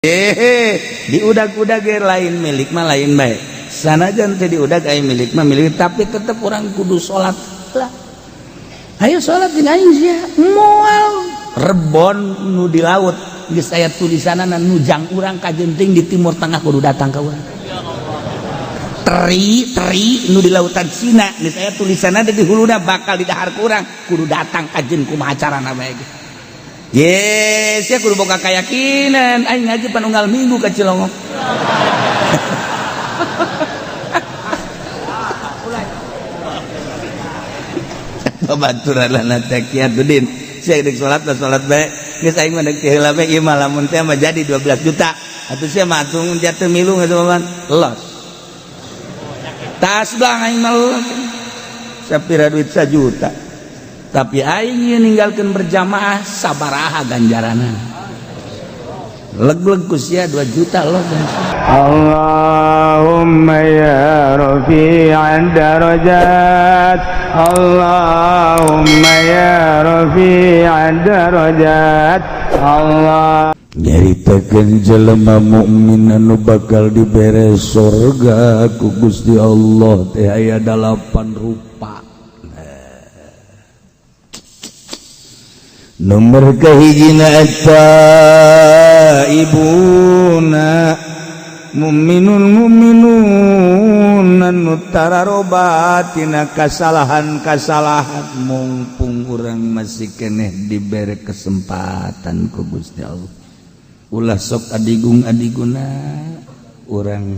Hehe, diudag-udag ge lain milik mah lain bae. Sanajan teu diudag aya milik mah milik, tapi tetep urang kudu salat lah. Ayo salat jeung aing sia. Moal rebon nu di laut geus aya tulisanana nujang urang kajenting di Timur Tengah kudu datang ka urang. Teri teri nu di lautan Cina geus aya tulisanna di huluna bakal didahar ku urang kudu datang kajen kumaha carana bae ge. Yes, ya kudu boga keyakinan. Aing ngaji pan unggal minggu ka Cilongok. Babaturan lana teh Kiatudin. Sia deuk salat lah salat bae. Geus aing mah deuk heula bae ieu mah lamun teh mah jadi 12 juta. Atuh sia mah atuh jatuh milu geus mah los. Tas belang aing mah los. Sapira duit sajuta. Tapi aing ninggalkeun berjamaah sabaraha ganjaranan. Leg-leg ku sia 2 juta loh. Allahumma ya rafi'ad darajat, Allahumma ya rafi'ad darajat, Allah. Nyaritakeun jelema mukmin anu bakal dibere sorga ku Gusti Allah teh aya 8 rupa. Nomor kahijina eta ibuna muminun muminun anu tararobat tina kasalahan-kasalahan mumpung urang masih keneh dibere kesempatan ku Gusti Allah. Ulah sok adigung adiguna urang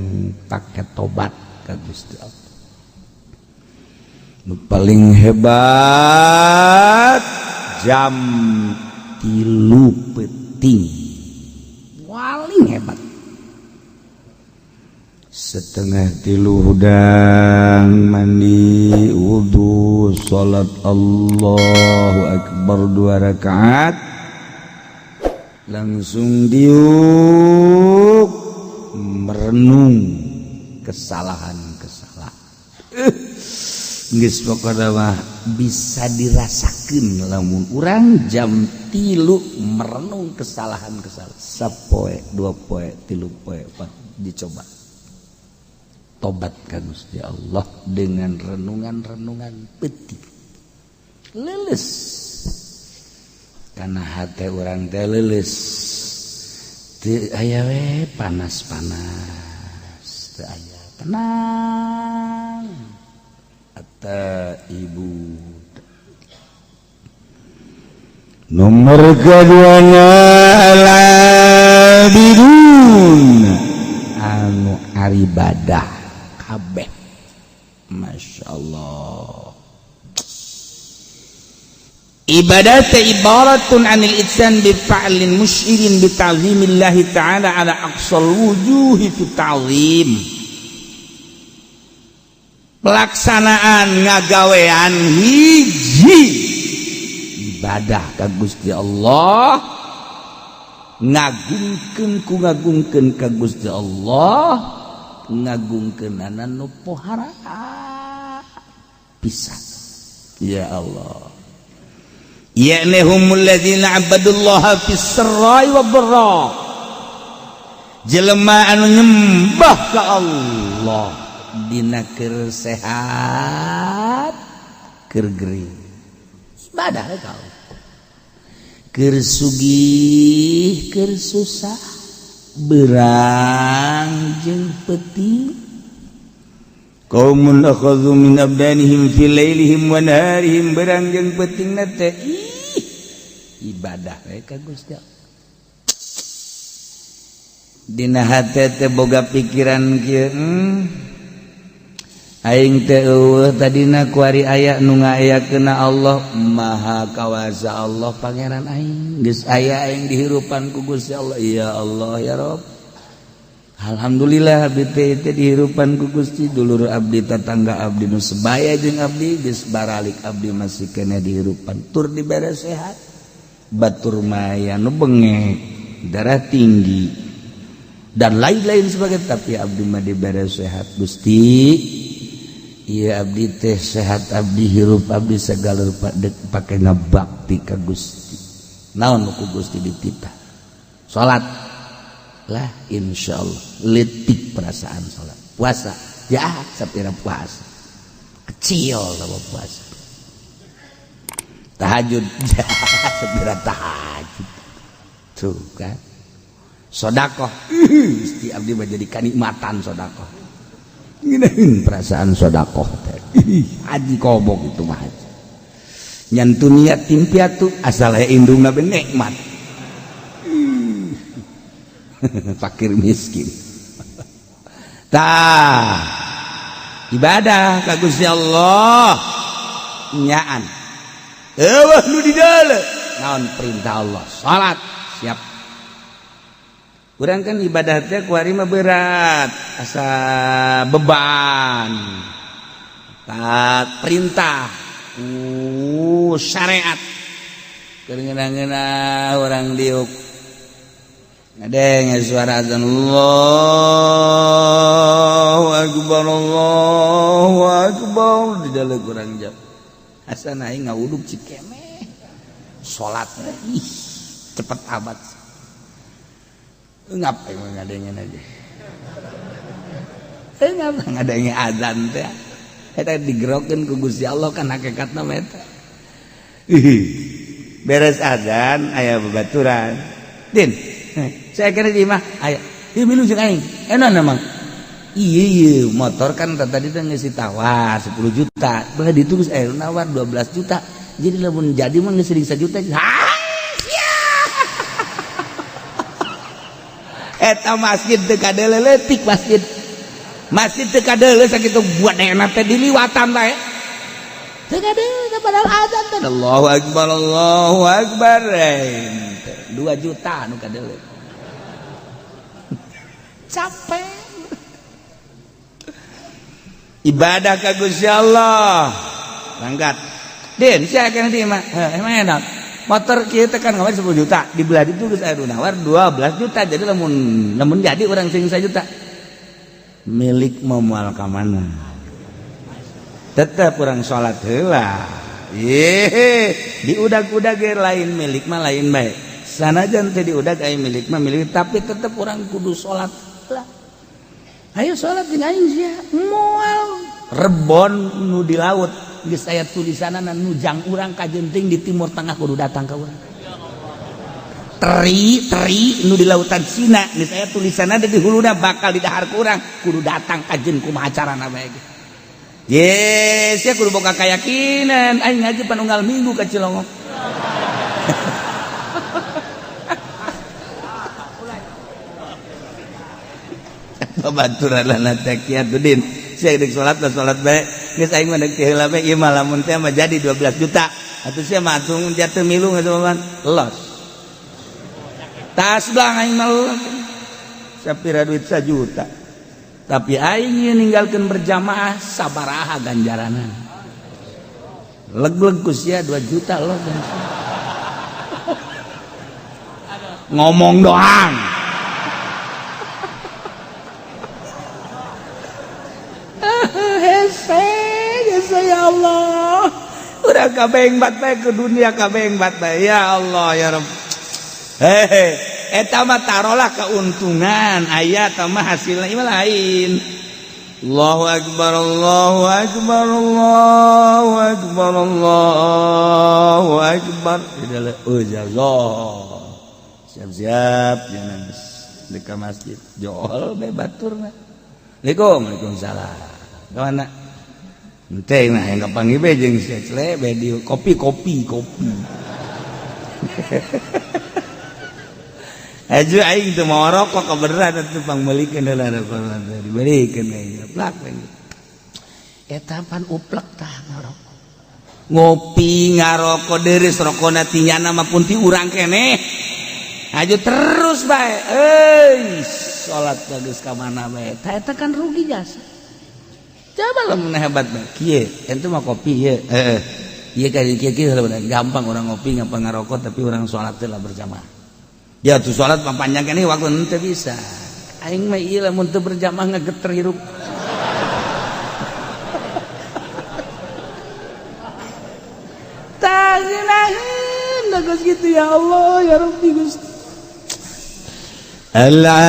pake tobat ka Gusti Allah. Nu paling hebat jam 3 peting paling hebat, 2:30 hudang mandi wudhu salat Allahu Akbar 2 rakaat langsung diuk merenung kesalahan-kesalahan. Geus pokona mah bisa dirasakeun lamun urang jam 3 merenung kesalahan-kesalahan sapoe 2 poe 3 poe 4 dicoba tobat ka Gusti Allah dengan renungan-renungan peuting leuleus karena hate urang teh leuleus teu aya we panas-panas teu aya tenang. Eta ibu nomor keduanya al-abidun anu aribadah kabeh. Masya Allah, ibadah teh ibaratun anil itsan bi fa'lin musyirin bi ta'zimillahi ta'ala ala aqsal wujuhi fi ta'zim. Pelaksanaan ngagawean hiji ibadah ka Gusti Allah, ngagungkeun ku ngagungkeun ka Gusti Allah, ngagungkeunana nu pohara pisan. Ya Allah, ya'ni humul ladzina abadullaha fis sarrai wad dharra, jelema anu nyembah ka Allah dina keur sehat keur gering ibadah ka Allah, keur sugih keur susah berang jeung peuting. Qaumun akhadhu min abdanihim fi lailihim wa naharihim, berang jeung peutingna teh ih ibadah we ka Gusti Allah. Dina hate teh boga pikiran kieu, aing teh eueuh tadina kuari aya nu ngayakeunna Allah Maha Kawasa, Allah Pangeran aing geus aya aing dihirupan ku Gusti Allah. Ya Allah ya Rob, alhamdulillah abdi teh teh dihirupan ku Gusti, dulur abdi tatangga abdi nu sebaya jeung abdi geus baralik, abdi masih keneh dihirupan tur dibere sehat. Batur maya nu bengek darah tinggi dan lain-lain sebagainya, tapi abdi mah dibere sehat Gusti. Iya abdi teh sehat abdi hirup abdi segala rupa dek pake ngabakti ka Gusti. Naon ku Gusti dititah? Salat. Lah insyaallah letik perasaan salat. Puasa ya sapira puasa. Kecil sama puasa. Tahajud ya sapira tahajud. Tuh kan. Sedekah Gusti abdi mah jadi kanikmatan sedekah. Ngeunaheun perasaan sedekah teh. Haji kobok itu mah haji. Nyantu niat tim piatu asal aya indungna be nikmat. Fakir miskin. Tah ibadah ka Gusti Allah nyaan. Eueuh nu di deuleu naon perintah Allah salat siap. Urang kan ibadah teh kuari mah berat asa beban. Tak perintah syariat keur ngeunah-ngeunah urang diuk ngadenge suara azan Allahu akbar di dalam kurang jam asa aing ngawuduk cikemeh salat ih cepet amat ngapain ngadengen aja ngapa ngadenge azan teh eta digerokeun ku Gusti Allah kan hakikatna mah eta. Beres azan aya babaturan din saya kira di imah aya ieu milu jeung aing enak emang iya iya motor kan tadi teh geus ditawar 10 juta belah ditulis nawar 12 juta jadi lamun jadi mah geus 1 juta eta masjid teu kadeuleu leutik masjid masjid teu kadeuleu sakitu buat enak teh diliwatan bae teu kadeuleu padahal azan teh Allahu akbar 2 juta nu kadeuleu capek ibadah ka Gusti Allah langgat din sia kana di mah emang enak motor kieu teh kan ngawar 10 juta dibelah ditu geus aya nu nawar 12 juta jadi lamun jadi urang sing 1 juta milik moal ka mana tetep urang salat heula ye diudag-udag ge lain milik mah lain bae sanajan teh diudag aya milik mah milik tapi tetep urang kudu salat lah ayo salat jeung aing sia moal rebon nu di laut geus aya tulisanana nu jang urang kajenting di Timur Tengah kudu datang ka urang teri teri nu di lautan Cina geus aya tulisanana di huluna bakal didahar ku urang kudu datang kajen kumaha carana bae ge yes sia kudu boga keyakinan aing ngaji panunggal minggu ka Cilongok babaturan teh kiatuddin sia deuk salat lah salat bae geus aing mah deuk heula bae ieu mah lamun teh mah jadi 12 juta atuh sia mah atuh jatuh milu geus los tas belang aing mah sapira duit 1 juta tapi aing ieu ninggalkeun berjamaah sabaraha ganjaranan leg-leg ku sia 2 juta los ngomong doang. Hese, hese ya Allah. Udah kabeng bat bae ke dunia kabeng bat bae ya Allah ya Rabb. Hehe, eta mah tarolah keuntungan, aya tah mah hasilna ieu lain. Allahu akbar, Allahu akbar, Allahu akbar, Allahu akbar. Oh, siap-siap jangan dekat masjid. Jol bae baturna. Assalamualaikum, waalaikumsalam. Kemana? Ente mah yang kapanggih bae jeung si Cle bae di kopi kopi kopi. Aju aing teu mau rokok kebeneran atuh pangmeulikeun heula rokok dibelikeun aing plak eta pan uplek tah ngarokok. Ngopi ngarokok deureuh rokona ti nyana mah pun ti urang keneh. Aju terus bae euy salat bagus ka mana bae. Tah eta kan rugi jasa. Coba lamun hebat bae kieu ente mah kopi ieu heeh. Ieu ka kieu kieu gampang orang ngopi ngapa ngarokok tapi orang salat teh lah berjamaah. Ya tuh salat mah panjang keneh waktu henteu bisa. Aing mah ieu lamun teu berjamaah ngegeter hirup. Tah ngeunaheun geus kitu ya Allah ya Rabbi Gusti. Al-abiduna,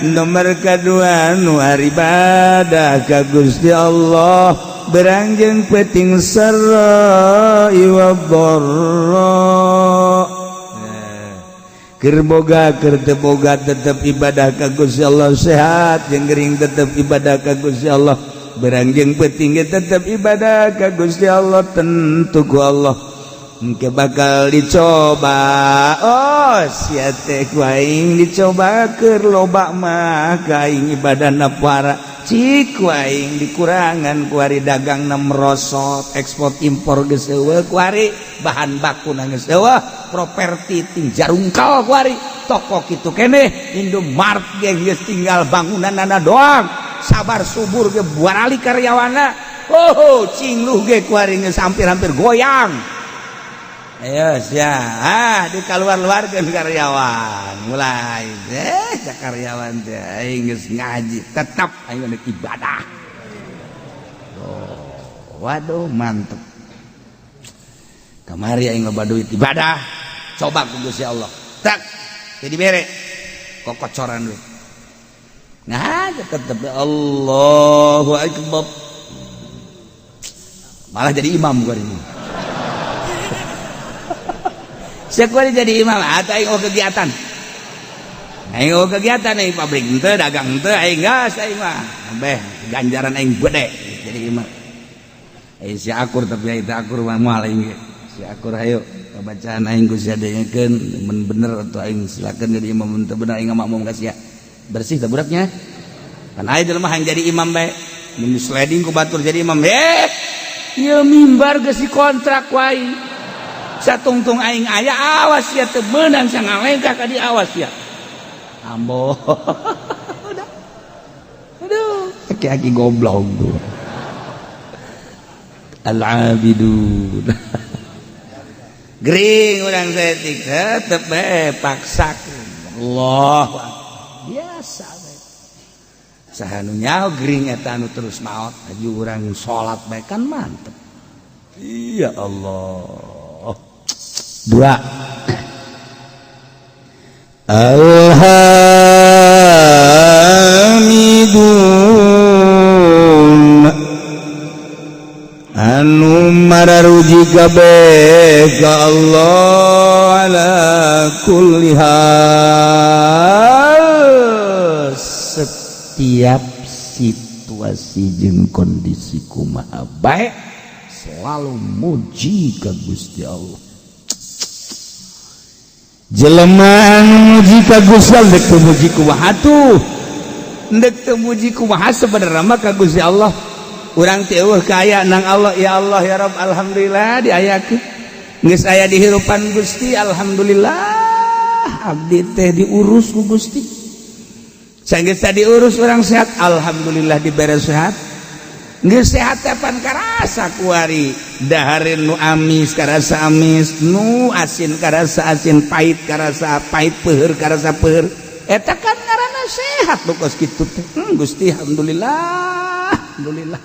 nomor kedua nu ibadah ka Gusti Allah beurang jeung peuting, sarra wa dharra, keur boga keur teu boga tetep ibadah ka Gusti Allah, sehat jeung gering tetep ibadah ka Gusti Allah, beurang jeung peuting ge tetep ibadah ka Gusti Allah. Tentu ku Allah engke bakal dicoba. Oh, sia teh ku aing dicoba, keur loba mah ka aing ibadahna para, cik ku aing dikurangan kuari, dagangna merosot, ekspor impor geus euweuh kuari, bahan baku geus euweuh, properti ting jarungkal kuari, toko kitu keneh, Indomart ge geus tinggal bangunanana doang, Sabar Subur ge buarali karyawana, oh, Cingluh ge kuari geus hampir-hampir goyang. Ayo sia, ah, di keluar-luarkeun karyawan, mulai deh cak karyawan teh, aing geus ngaji tetap aing rek ibadah. Oh, waduh, mantep. Kamari aing loba duit, ibadah, coba ku Gusti Allah, tak jadi bere kokocoran duit, nah tetep Allahu Akbar, malah jadi imam gua ini. Siapa jadi imam atau aing kegiatan, aing kegiatan, aing pabrik henteu, dagang henteu, aing gas, aing mah beh ganjaran aing gede jadi imam. Eh, si akur, tapi aing teu akur mah moal aing ge. Si akur hayo bacaan aing ku sia dengekeun, mun bener atau aing silakan jadi imam, mun teu bener aing makmum ka sia. Bersih teh budaknya kan aya jelema hayang jadi imam bae, mun sliding ku batur jadi imam. Eh, ieu mimbar geus dikontrak wae, satungtung aing aya, awas ya teu meunang sia ngalengkah ka dieu, awas ya ambo. Udah, aduh, aki-aki goblok tuh. Al-abidun, gering urang saeutik tetep bae paksakeun Allah biasa bae. Saha nu nyaho gering eta anu terus maot, aju urang salat bae kan mantep. Ya Allah. Dua, Alhamidun, anu mararuji kabeh ka Allah, ala kulli hal, setiap situasi jeung kondisi kumaha bae selalu muji ka Gusti Allah. Jelema anu muji ka Gusti Allah, dek teu muji kumaha tuh, dek teu muji kumaha, sebenarnya mah ka Gusti Allah urang teh euweuh kaya nang Allah. Ya Allah, ya Rabb, alhamdulillah diayakeun, geus aya di hirupan Gusti, alhamdulillah abdi teh diurus ku Gusti. Sanggeus diurus urang sehat, alhamdulillah dibere sehat. Geus sehat teh pan karasa kuari, dahareun nu amis karasa amis, nu asin karasa asin, pahit karasa pahit, peuheur karasa peuheur. Eta kan ngaranna sehat nu kos kitu teh. Gusti, alhamdulillah, alhamdulillah.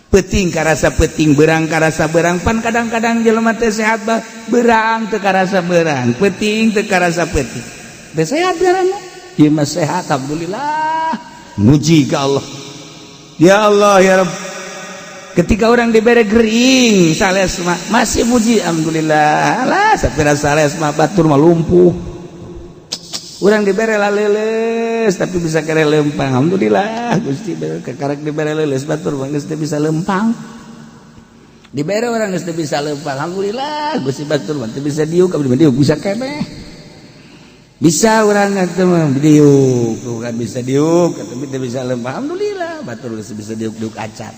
Peuting karasa peuting, beurang karasa beurang. Pan kadang-kadang jelema teh sehat bah beurang teu karasa beurang, peuting teu karasa peuting, teh sehat ngaranna. Ieu mah sehat, alhamdulillah, muji ka Allah. Ya Allah, ya Rabb. Ketika orang diberi gering sales mah masih muji alhamdulillah lah, sapira sales mah batur mah lumpuh. Orang dibere laleles tapi bisa kere lempang, alhamdulillah Gusti kakarek dibere leuleus, batur mah geus teu bisa lempang. Dibere orang geus teu bisa lempang, alhamdulillah Gusti, batur mah teu bisa diuk, abdi mah diuk bisa keneh. Bisa orang teh mah diuk tuh kan, bisa diuk tapi teu bisa lempang, alhamdulillah batur geus bisa diuk diuk acan.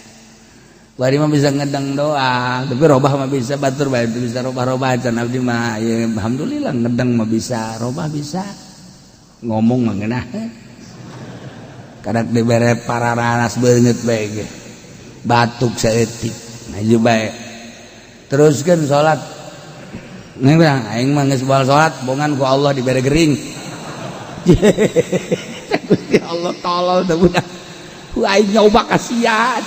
Bari mah bisa ngedang doang, tapi robah mah bisa, batur bae teu bisa robah-robah acan. Abdi mah ya alhamdulillah ngedang mah bisa, robah bisa, ngomong mah ngeunah. Kadak dibere pararanas beungeut bae ge batuk saeutik maju bae. Teruskeun salat. Neng bilang, aing mah geus baal salat, bongan ku Allah dibere gering. Gusti Allah tolol teh budak. Ku aing nyoba ka sia.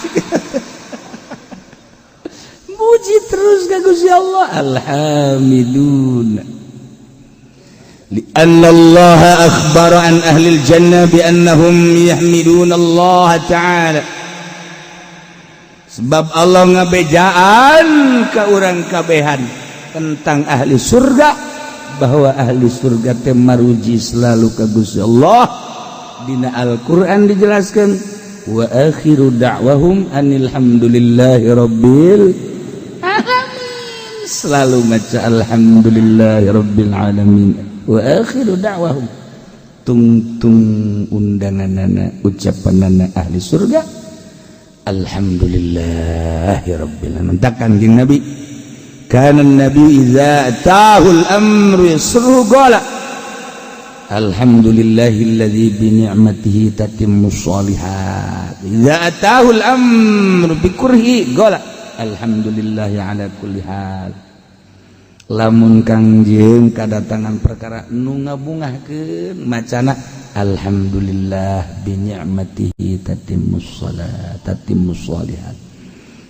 Muji terus ka Gusti Allah. Alhamdulillah. لأن الله أخبر عن أهل الجنة بأنهم يحمدون الله تعالى. Sebab Allah ngabejaan ke urang kabehan tentang ahli surga, bahwa ahli surga teh maruji selalu ka Gusti Allah. Dina Al-Qur'an dijelaskan, wa akhiru da'wahum anil hamdulillahi rabbil alamin. Selalu maca alhamdulillahi rabbil alamin. Wa akhiru da'wahum, tungtung undanganana, ucapanana ahli surga, alhamdulillahi rabbil alamin. Takkan Kanjeng Nabi, kana nabi idza atahul amru yasruhu qala alhamdulillahilladzi bi ni'matihi tatimmus sholihat. Idza atahul amru bi kurhi qala alhamdulillahi ala kulli hal. Lamun Kangjeng kadatangan perkara nu ngabungahkeun, macana alhamdulillah bi ni'matihi tatimmus shalat, tatimmus sholihat.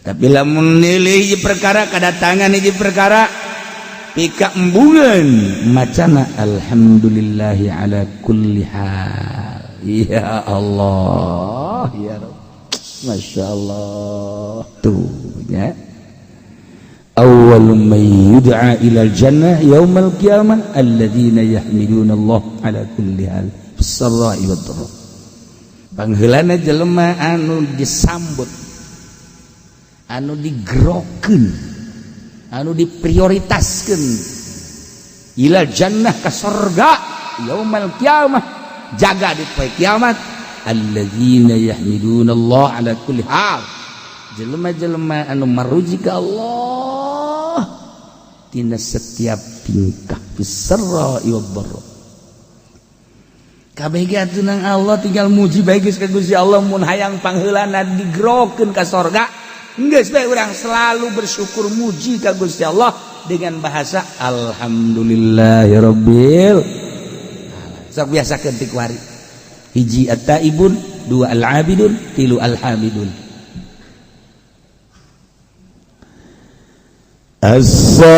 Tapi lamun nilai hiji perkara, kadatangan hiji perkara pika embungan, macana alhamdulillahi ala kulli hal. Ya Allah, ya Rabb, Masya Allah. Tuh ya, awwalu man yud'a ila jannah yaumal qiyamah alladzina yahmiduna Allah ala kulli hal fis sarra'i wad dharra. Pangheulana jelema anu disambut, anu digerokeun, anu diprioritaskeun ila jannah, ka sorga, yaumal qiyamah, jaga di poe kiamat, alladzina yahmiduna Allah ala kulli hal, jelema-jelema anu maruji ka Allah tina setiap tingkah, fis sarra'i wad dharra. Kabeh ge atuh nang Allah, tinggal muji bae geus ka Gusti Allah. Mun hayang pangheulana digerokeun ka sorga, geus bae urang selalu bersyukur, muji ka Gusti Allah dengan bahasa alhamdulillahirabbil. Sok biasakeun ti kuari. Hiji at-taibun, dua al-abidun, tilu al-hamidun. As-saihun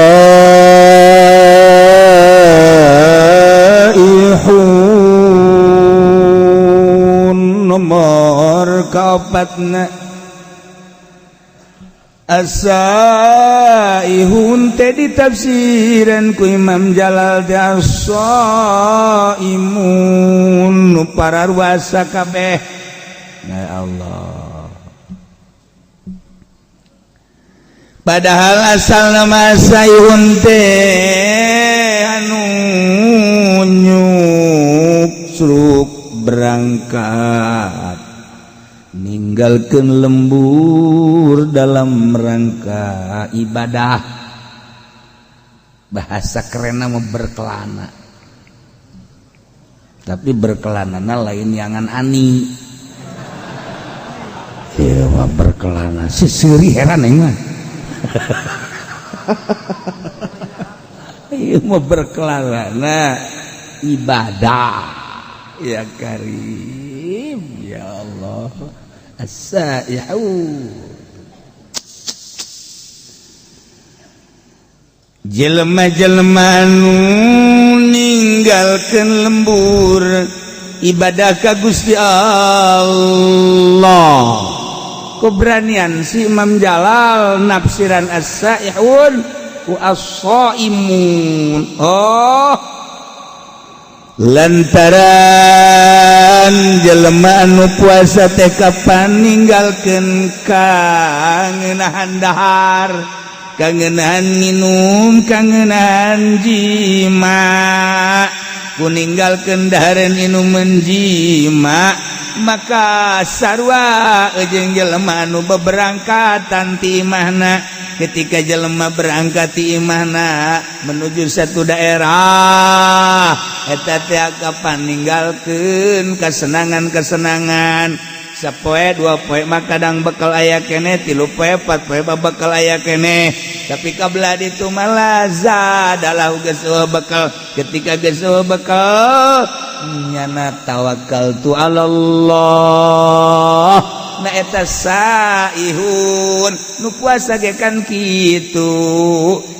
nomor kaopatna. As-saihun teh ditafsiran ku Imam Jalal teh as-saimun, nu pararuasa kabeh. Ya Allah. Padahal asal nama saihun teh anu nyuksruk berangkat ninggalkan lembur dalam rangka ibadah. Bahasa kerenna mah berkelana, tapi berkelana lain yangan ani. Iya, berkelana seseri heran aing mah. Iya, mau berkelana ibadah. Ya Karim, ya Allah. As-saihun, jelema-jelema nu ninggalkeun lembur ibadah ka Gusti Allah. Keberanian si Imam Jalal nafsiran as-saihun ku as-saimun. Oh, lantaran jelema anu puasa teh kapan ninggalkeun kangenahan dahar, kangenahan minum, kangenahan jima. Ku ninggalkeun dahareun, inuman, jima, maka sarua jeung jelema anu beberangkatan ti imahna. Ketika jelema berangkat ti imahna menuju satu daerah, eta teh kapan ninggalkeun kesenangan-kesenangan. Sapoe dua poe mah kadang bekal aya keneh, tilu poe, empat poe mah bekal aya keneh, tapi kabelah ditu mah lazadalah geus bekal. Ketika geus bekal, nyana tawakal tu Allah. Nah, eta saihun nu puasa ge kan kitu.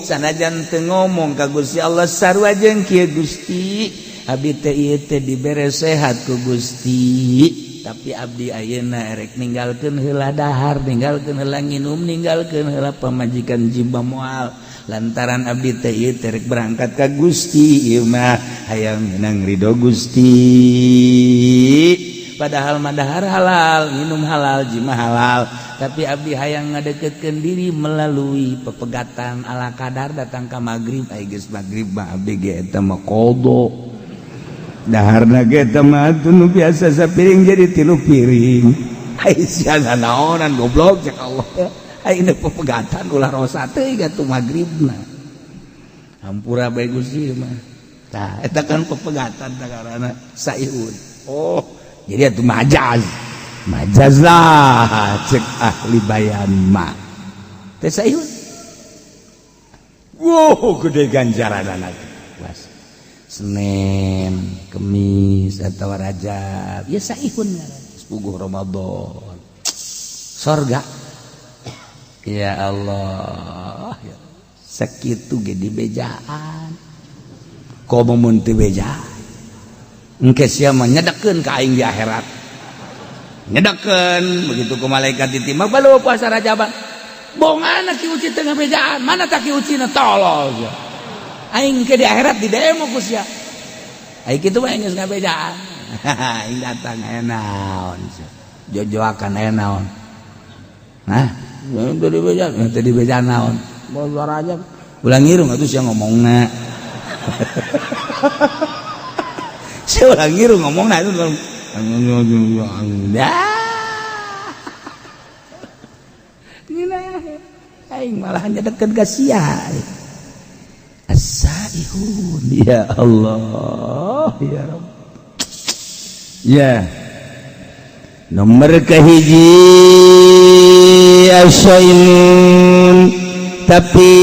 Sanajan teu ngomong ka Gusti Allah sarua jeung kieu, Gusti, abdi teh ieu teh dibere sehat ku Gusti, tapi abdi ayeuna erek ninggalkeun heula dahar, ninggalkeun heula nginum, ninggalkeun heula pamajikan, jiba moal, lantaran abdi teh ieu teh rek berangkat ka Gusti. Ieu mah hayang menang ridho Gusti. Padahal mah dahar halal, minum halal, jima halal, tapi abdi hayang ngadeketkeun diri melalui pepegatan ala kadar. Datang ka magrib, ai geus magrib mah abdi ge eta mah qada. Daharna ge eta mah nu biasa sapiring jadi 3 piring. Ai sia naonan, goblok, cek Allah. Ai pepegatan ulah rosa teuing atuh magribna. Hampura bae Gusti mah. Tah, eta kan pepegatan tah karana saihun. Oh, jadi itu majaz. Majaz lah cek ahli bayan mah. Teh saihun. Wow, gede ganjaran anak. Was. Senin, Kemis atau Rajab, ya saihun puguh Ramadan. Sorga. Ya Allah, ya. Sakitu ge dibejaan. Komo mun teu bejaan. Engke sia mah nyedekeun ka aing di akhirat. Nyedekeun begitu ku malaikat ditimbang balu puasa Rajaban. Bongana Ki Uci teu ngabejaan, mana tak Ki Uci na tolol sia. Aing ke di akhirat di demo ku sia. Aing kitu mah geus ngabejaan. Aing datang aya naon sia. Jojoakan aya naon. Nah, teu dibejaan, teu dibejaan naon. Puasa Rajab. Ulah ngirung atuh sia ngomongna. Si ulah ngirung ngomongna itu. Ya. Aing malah nyedeket ka sia. As-saihun. Ya Allah, ya Rabb. Ya. Nomor kahiji as-saimun, tapi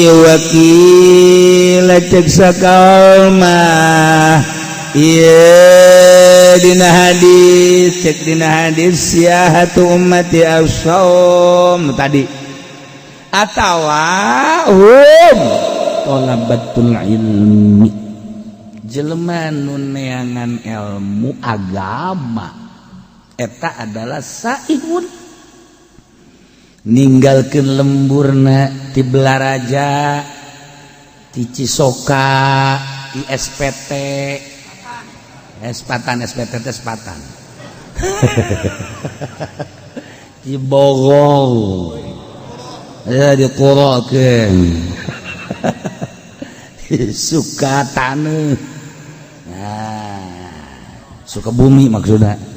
wakil cek sakaul mah ieu dina hadis, cek dina hadis siyahatu ummati as-saum tadi atawa hum talabatul ilmi, jelema nu neangan ilmu agama eta adalah saihun. Ninggalkeun lemburna ti Belaraja, ti Cisoka, ti SPT Espatan, SPT teh Sepatan, di Bogor ya dikurokeun suka taneuh, nah, Sukabumi maksudna.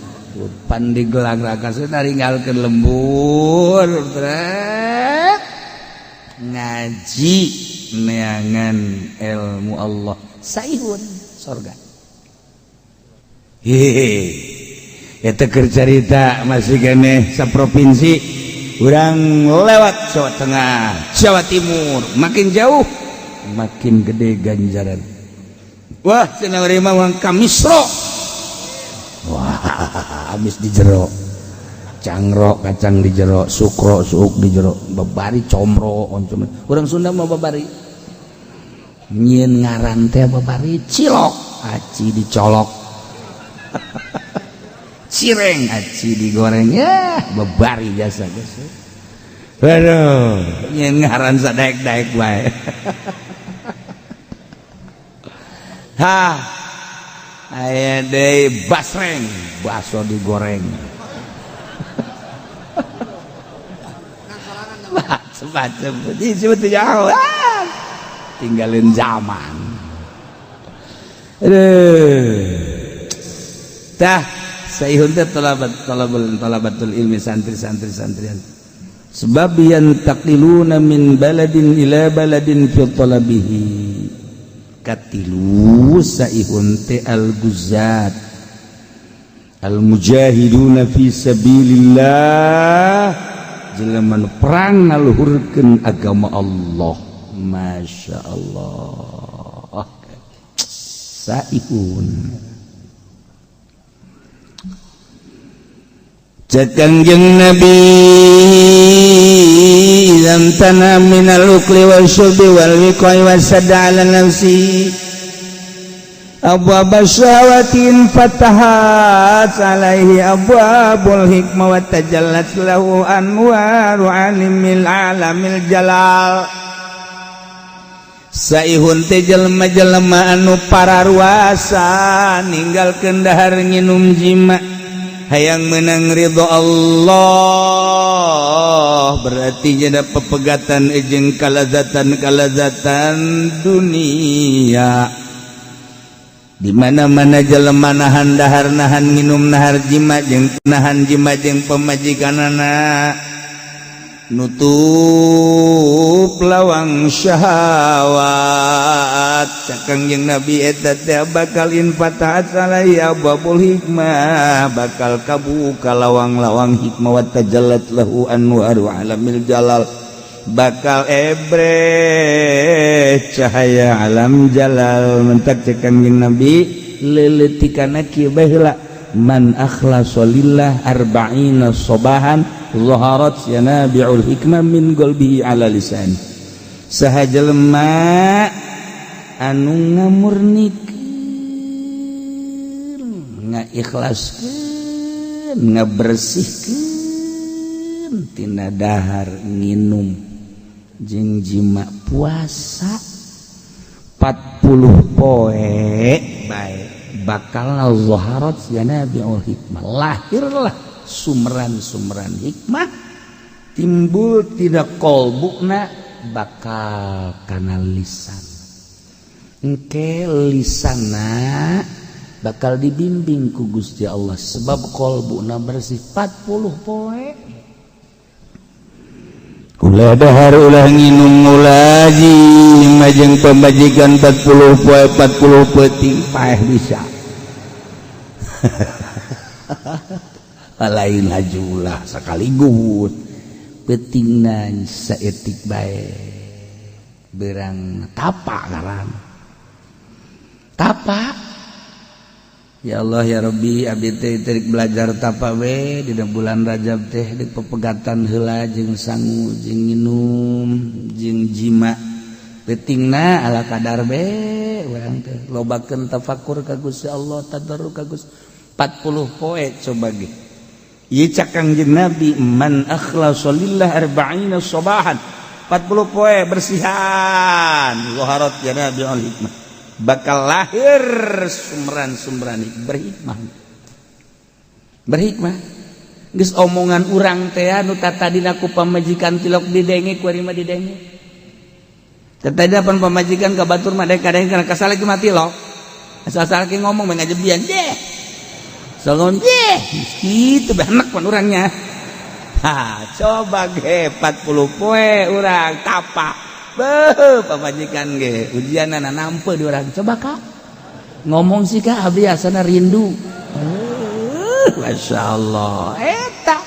Pandeglang Raka ninggalkeun lembur trek ngaji neangan ilmu Allah, saihun sorga. Hehehe, eta keur carita masih keneh saprovinsi. Urang lewat Jawa Tengah, Jawa Timur, makin jauh makin gede ganjaran. Wah, cenah urang mah ka Misro. Wah, habis di jero cangro, kacang di jero, sukro suuk di jero, babari comro oncom. Urang Sunda mah babari nyieun ngaran teh babari cilok aci dicolok, cireng aci digoreng, ya babari jasa geus. Waduh, nyieun ngaran sadaek-daek bae. Ha, aya deui basreng, baso digoreng. Macem-macem, disebut jauh. Ah, tinggalin zaman. Aduh. Tah, saihun teh talabat talabul talabatul ilmi, santri-santri santrian. Sebab yantaqiluna min baladin ila baladin fi talabihi. Katilu saihun teh al-guzat al-mujahiduna fi sabilillah, jelema nu perang ngaluhurkeun agama Allah. Masya Allah, saihun. Cek Kangjeng Nabi, "Idza minal ukli wasyurbi wal wiqai wasadda ala nafsi abwab syahawatin, fatahat alaihi abwabul hikmah wa tajallat lahu anwaru alimil alamil jalal." Saihun teh jelema-jelema anu pararuasa ninggalkeun dahar, nginum, jima, hayang menang ridho Allah, berarti jadi pepegatan jeung kalazatan kalazatan dunia. Di mana-mana jelema nahan dahar, nahan minum, nahar jima jeung nahan jima jeung pamajikanana, nutup lawang syahwat, cek Kangjeng Nabi, eta teh bakal infatahat alaihi abwabul hikmah, bakal kabuka lawang-lawang hikmah, wa tajallat lahu anwaru alamil jalal, bakal ebre cahaya alam jalal. Mentak cek Kangjeng Nabi leuleutikanna kieu baheula, "Man akhlasa lillah arba'ina sobahan, zaharat yanabi'ul hikmah min qalbihi ala lisan." Saha jelema anu ngamurnikeun, ngaikhlaskeun, ngabersihkeun tina dahar, nginum jeung jima, puasa 40 poe bae, bakal zaharat yanabi'ul hikmah, lahirlah sumberan-sumberan hikmah, timbul tina kolbuna bakal kana lisan. Engke lisana bakal dibimbing ku Gusti Allah sebab kolbuna bersih 40 poe. Ulah dahar, ulah nginum, ulah jima jeung pamajikan 40 poe 40 peuting, paeh bisa. Lain laju, ulah sekaligus, peutingna saeutik bae, berang tapa ngaran tapa. Ya Allah ya Rabbi, abdi teh teu belajar tapa we dina bulan Rajab teh, di pepegatan heula jeung sangu jeung minum jeung jima, peutingna ala kadar be. Urang teh lobakeun tafakur ka Gusti Allah, tadarru ka Gusti 40 poe. Coba ge ieu, cak Kangjeng Nabi, "Man akhlasa lillah arba'ina sabahan," 40 poe bersihan, zaharat yanabi'ul hikmah, bakal lahir sumberan-sumberan berhikmah. Berhikmah geus omongan urang teh anu tatadina ku pamajikan tilok didenge, ku mah didenge. Tadi pan pamajikan ka batur mah kadang kana kasal lagi mati lo, asal-asal ngomong ngajebian deh. Salon deh gitu benek pan urangnya. Ha, coba ge 40 poe urang tapa. Beuh, pamajikan ge ujianana nampe di urang. Coba kak ngomong sih, kak, abdi asana rindu. Masya Allah, eta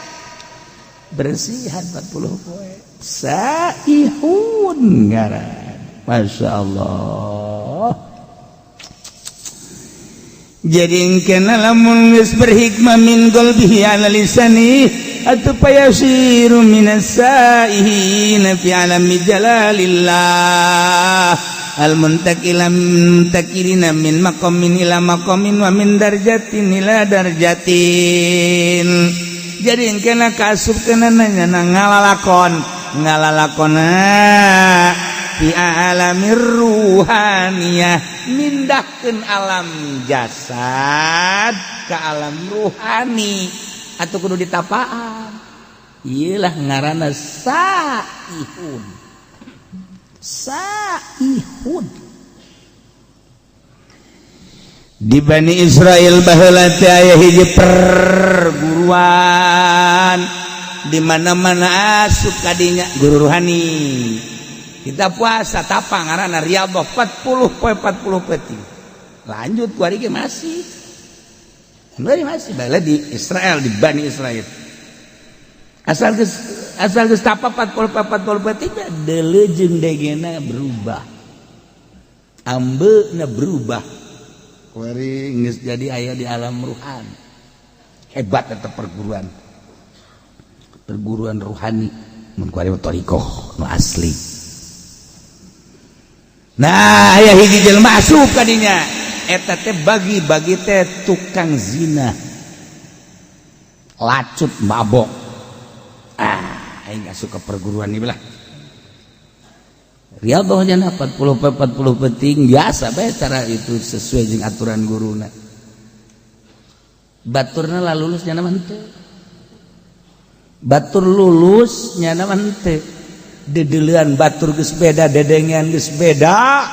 bersihan 40 poe, saihun ngaran. Masya Allah. Jadi kena lamun geus berhikmah min qalbihi ala lisani atau payasiru minas saihin fi alami jalalillah al muntakila muntakilina min maqamin ila maqamin wa min darjatin ila darjatin. Jadi kena kasup kena nanya ngalalakon ngalalakona fi alamir ruhaniyah, mindahkeun alam jasad ke alam ruhani atau kudu ditapaan. Iyalah ngaranna saihun. Saihun di Bani Israel baheula teh aya hiji perguruan, di mana-mana asup kadinya guru ruhani. Kita puasa tapa ngaranna riyadhah 40 poe 40 peuting. Lanjut ku ari ge masih. Masih baheula di Israel, di Bani Israel. Asal geus tapa 40 40 peuting, deuleu jeung degena berubah. Ambeuna berubah. Kuari geus jadi aya di alam ruhani. Hebat eta perguruan. Perguruan ruhani mun kuari thariqah nu asli. Nah, aya hiji jelema asup ka dinya. Eta teh bagi-bagi teh tukang zina. Lacut mabok. Ah, aing asup ke perguruan ieu lah. Riyadhah nya 40 40 penting biasa bae cara itu sesuai jeung aturan guruna. Baturna lah lulus nya mah henteu. Batur lulus nya mah henteu. Dedeulean batur geus beda, dedengean geus beda.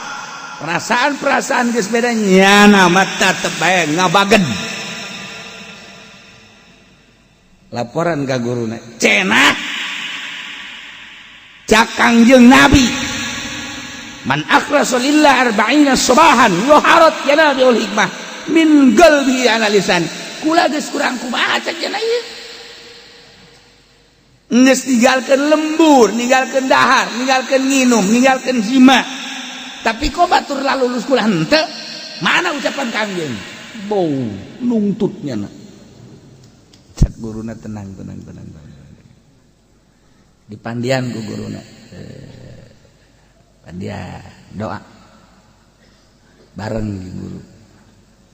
Perasaan-perasaan geus beda nyana mah tetep bae ngabagen. Laporan ka guruna, cenah cak Kangjeng Nabi man akhlasa lillah arba'ina sabahan waharat yanabiul hikmah min qalbi ala lisan. Kula geus kurang kumaha cek cenah ieu. Geus ninggalkeun lembur, ninggalkeun dahar, ninggalkeun nginum, ninggalkeun zima. Tapi kok batur lalulus kula henteu? Mana ucapan Kangjeng? Bau nungtutnya na. Cak guruna tenang tenang tenang tenang. Dipandian ku guruna. Pandian doa. Bareng jeung guru.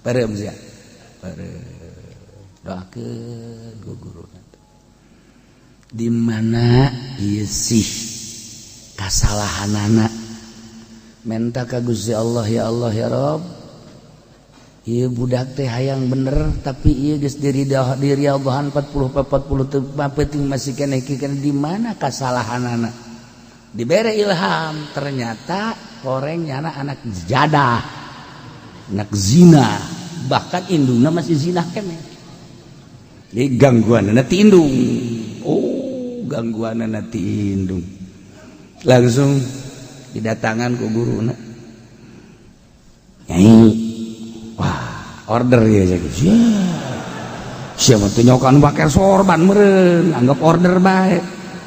Bareng sia. Bareng doakeun ku guruna. Di mana ieu sih kasalahanana menta ka Gusti Allah, ya Allah ya Rob, ieu budak teh hayang bener tapi ieu geus diriadhahan 40 40 teu penting masih keneh di mana kasalahanana. Dibere ilham ternyata horeng nyana anak jadah, anak zina, bahkan indungna masih zina keneh. Jadi gangguanana ti indung. Oh, gangguanana ti indung. Langsung didatangan ku guruna. Nyai, wah, order ya cek. Siapa tuh nyokan pakai sorban meureun, anggap order bae.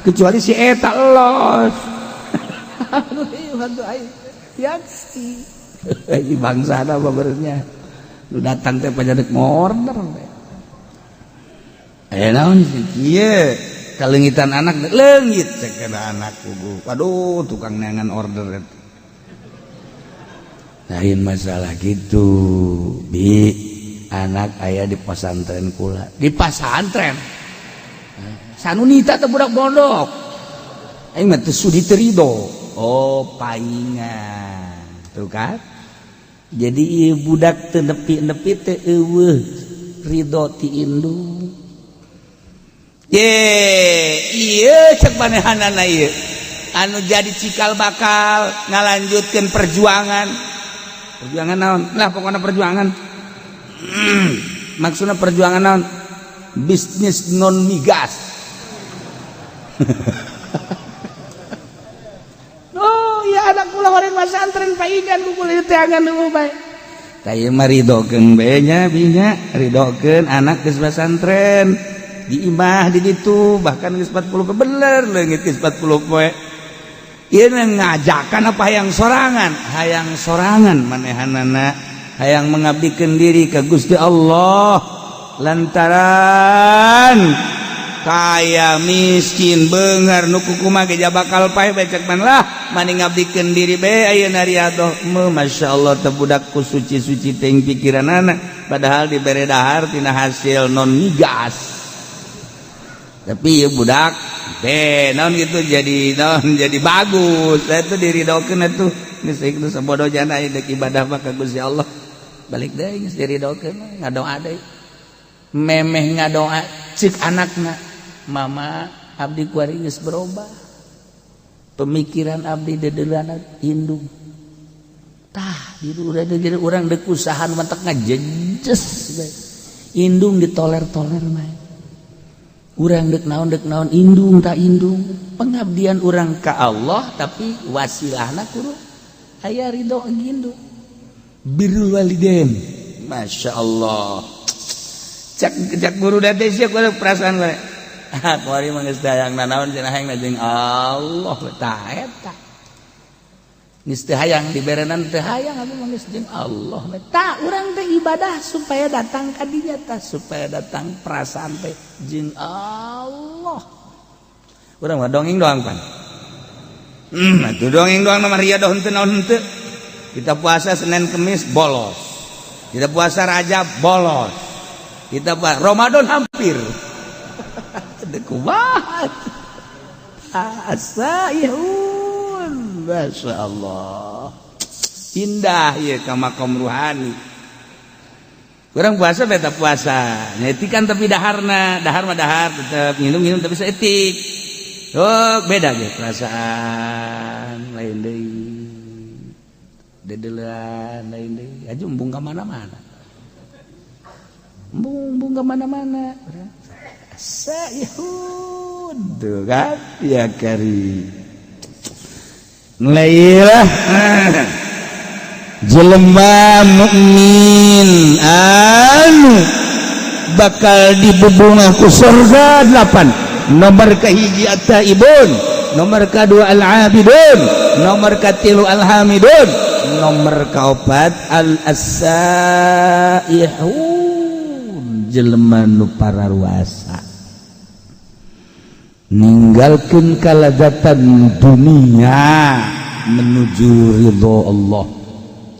Kecuali si eta los. Aduh, bantu aing. Yaksi. Ini bangsa apa benernya. Lu datang teh pajadik mau order. Eh naon sih? Ieu kalengitan anak leungit cek anak kubu. Waduh, tukang neangan order eta. Lain masalah gitu. Bi anak aya di pesantren kula. Di pesantren. Sanunita teh budak pondok. Aing mah teu sudi teu rido. Oh, paingan. Tuh kan? Jadi ieu budak teu nepi-nepi teu eueuh ridho ti indung. Ye, ieu cek manehanana ieu. Anu jadi cikal bakal ngalanjutkeun perjuangan. Perjuangan naon? Lah pokokna perjuangan. Maksudna perjuangan naon? Bisnis non migas. Oh, ya anak kula horeng masantren paingan ku kula teangan nu bae. Tah ieu mah ridokeun bae nya binya, ridokeun anak geus pasantren. Di imah di ditu bahkan geus 40 poe bener leungit geus 40 poe. Ieu ngajakan apa hayang sorangan? Hayang sorangan manehanana, hayang mengabdikeun diri ka Gusti Allah lantaran kaya miskin beunghar nu kukumaha ge bakal paeh bae cek man lah mani ngabdikeun diri bae ayeuna riadoh. Masyaallah teh budak ku suci-suci teuing pikiranana padahal dibere dahar tina hasil non migas. Tapi ya budak deh naon gitu jadi naon jadi bagus saya tuh diridokeun atuh geus itu sabodo jana deuk ibadah mah ka Gusti Allah balik deui geus diridokeun ngadoa deui memeh ngadoa cek anakna mama abdi kuari geus berubah pemikiran abdi dedeulana indung tah di jadi urang deuk usaha nu matak ngajejes bae indung ditoler-toler mah urang dek naon indung tak indung pengabdian urang ka Allah tapi wasilahna kudu aya ridho indung birrul walidain. Masya Allah cak cak guru date sia kudu perasaan gue ah kuari mah geus hayang nanaon cenah hayang jeung Allah tah eta geus teu hayang diberenan teu hayang abdi mah geus jeung Allah tah urang teh ibadah supaya datang ka dinya tah supaya datang perasaan teh jeung Allah. Urang mah dongeng doang pan. Atuh dongeng doang mah riadoh henteu naon henteu. Kita puasa Senin Kemis bolos. Kita puasa Rajab bolos. Kita puasa Ramadan hampir. Kumaha? Asaihun. Masya Allah. Indah ya ka makom ruhani. Kurang puasa beta puasa. Nyetikan tapi daharna, dahar mah dahar tetep minum-minum tapi saeutik. Oh, beda ge perasaan lain deui. Dedelan lain deui. Aju embung ka mana-mana. Embung ka mana-mana. Saihun tuh kan ya kari. Mulailah Jelema mukmin anu bakal dibubungah ku surga 8. Nomor kahiji at-taibun, nomor kedua al-abidun, nomor katilu al-hamidun, nomor kaopat al-asaihun, jelema nu pararuasa ninggalkeun kalazatan dunia menuju ridho Allah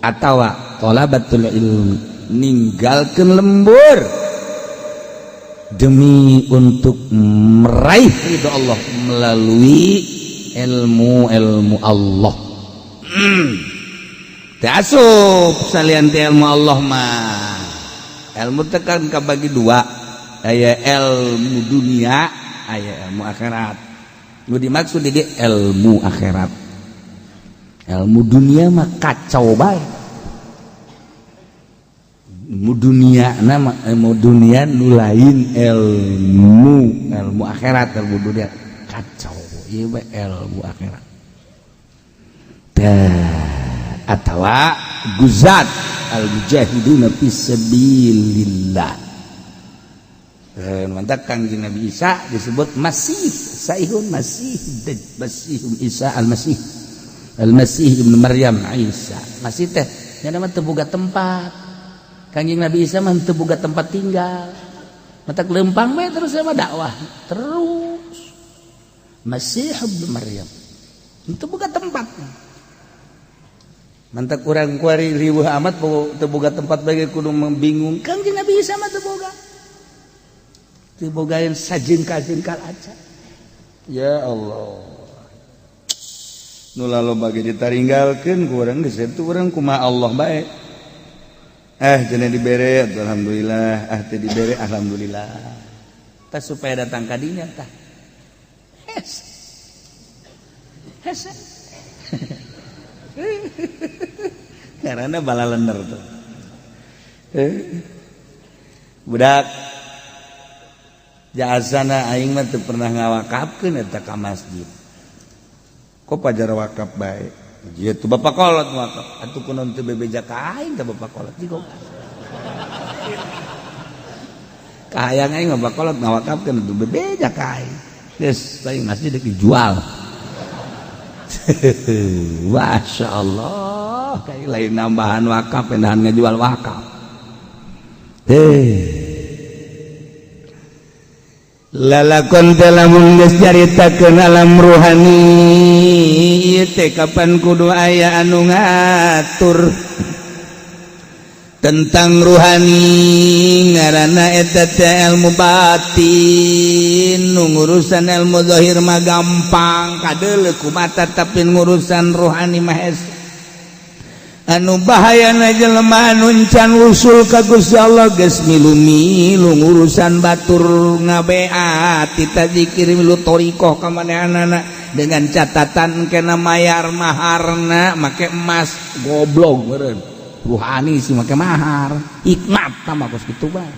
atawa thalabatul ilmi, ninggalkeun lembur demi untuk meraih ridho Allah melalui ilmu-ilmu Allah. Teu asup salian ti ilmu Allah mah. Ilmu teh kan kabagi dua, aya ilmu dunia, aya ilmu akhirat. Nu dimaksud di dieu ilmu akhirat. Ilmu dunia mah kacau bae. Ilmu dunia nama ilmu dunia nu lain ilmu ilmu akhirat, ilmu dunia kacau ieu mah ilmu akhirat. Tah atawa guzat al mujahiduna fisabilillah. Mantap Kangjeng Nabi Isa disebut Masih, Saihun Masih, Masih Isa Al-Masih. Al-Masih Ibnu Maryam Isa. Masih teh nya mah teu boga tempat. Kangjeng Nabi Isa mah teu boga tempat tinggal. Matak lempang bae terus sama dakwah terus. Masih Ibnu Maryam. Teu boga tempat. Mantak kurang kuari riweuh amat teu boga tempat bae kudu bingung. Kangjeng Nabi Isa mah teu boga. Teu bogaeun sajengkal-jengkal aja. Ya Allah. Nu loba ge ditaringgalkeun ku urang geus eta urang kumaha Allah bae. Cenah dibere alhamdulillah, ah teu dibere alhamdulillah. Tah supaya datang ka dinya tah. Hes. Hese. Karena balalener tuh. Budak jasana aing mah teu pernah ngawakafkeun eta ka masjid. Kok pajar wakaf bae? Ieu tuh bapak kolot wakaf. Atuh kunaon teu bebeja ka aing teh bapak kolot jigong. Kahayang aing mah bapak kolot ngawakafkeun atuh bebeja ka aing. Geus aing masjid deuk dijual. Masya Allah, kayak lain nambahan wakaf, pindahan ngejual wakaf. Heh. Lalakon teh lamun geus caritakeun alam ruhani ieu teh kapan kudu aya anu ngatur tentang ruhani, ngaranna eta teh ilmu batin. Nu ngurusan ilmu zahir mah gampang kadeuleu ku mata, tapi ngurusan ruhani mah hese. Anu bahayana jelema anu can usul ka Gusti Allah geus milu-milu ngurusan batur, ngabeat tita zikir, milu thoriqoh ka manehanana dengan catatan kena mayar maharna make emas. Goblok meureun ruhani sih make mahar hikmat tambah kos kitu bae.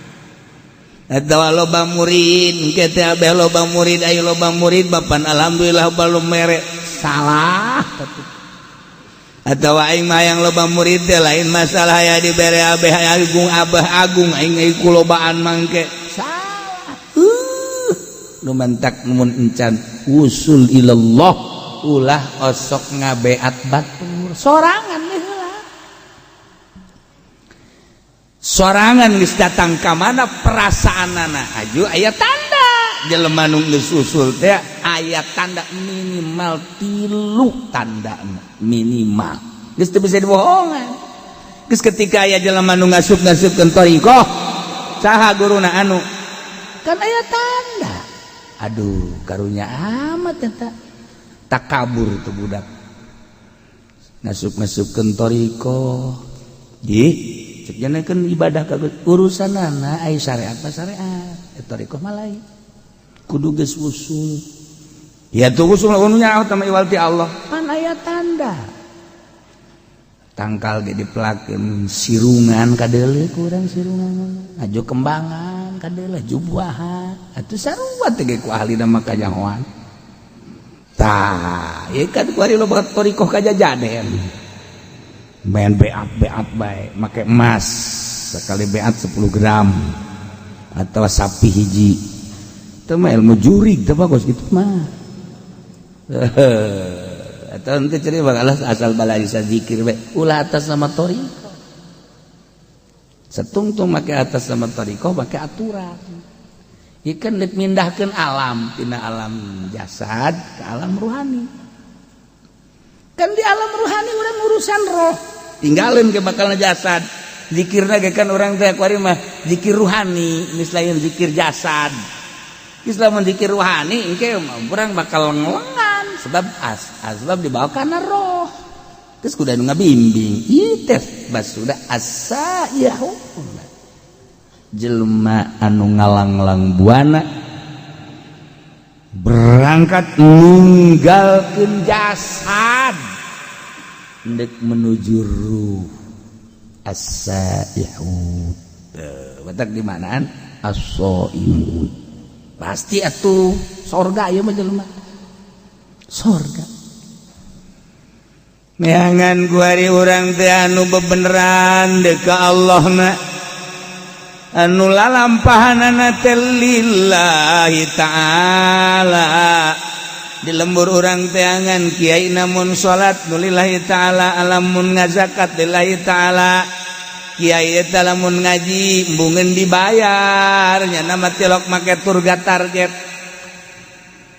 Eta loba murid engke teh abeh loba murid, ayo loba murid bapan alhamdulillah balum mere salah tatu. Atau aing mah yang loba murid teh lain masalah ya dibere abeh agung, abah agung aing ku lobaan mangke salah. Nu mantak mun encan usul ilallah ulah osok ngabeat batur sorangan heula. Sorangan geus datang ka mana perasaanana aju aya tanda. Jelema nu geus usul teh aya tanda minimal tilu, tanda minimal geus teu bisa dibohongan. Geus ketika aya jelema nu ngasup-ngasupkeun thariqah, saha guruna, anu kan aya tanda. Aduh, karunya amat eta, takabur tuh budak ngasup-ngasupkeun thariqah. Ih, cek kan ibadah ka urusan anak ai syariat mah syariat, thariqah mah lain. Kudu geus usul ya tuh, usul anu nyaho tama iwal ti Allah. Pan aya tanda, tangkal ge dipelakeun sirungan kadeuleu kurang, sirungan aju kembangan kadeuleu jubuahan atuh sarua teh ge ku ahli mah kanyahoan. Tah, ieu kan kuari loba thariqah kajajaden, main beat beat bae, make emas sekali beat 10 gram atau sapi hiji. Itu mah ilmu jurig, teu bagus gitu mah. Atau nanti cari bakal asal balai zikir bae, ulah atas nama thariqah. Setungtung make atas nama thariqah, make aturan. Ikan mindahkan alam tina alam jasad ke alam ruhani. Kan di alam ruhani orang urusan roh, tinggalin ke bakal jasad. Zikirna ge kan orang teh kuari mah zikir ruhani, geus lain zikir jasad. Geus lamun zikir ruhani engke urang bakal ngelengan, sebab asbab dibawa kana roh. Terus kudu anu ngabimbing ieu teh bas sudah asa-yahu, jelema anu ngalanglang buana, berangkat ninggalkeun jasad ndek menuju ruh, as-saihun. Batak di manaan as-saimun pasti atuh sorga ieu mah, jelema sorga. Neangan kuari urang teh anu bebeneran deuk ka Allah na, anu lalampahanana teh lillahi ta'ala. Di lembur urang teangan kiai, namun salat nu lillahi ta'ala, alamun ngazakat lillahi ta'ala. Kiai eta lamun ngaji embungeun dibayar nya nama tilok make turga target.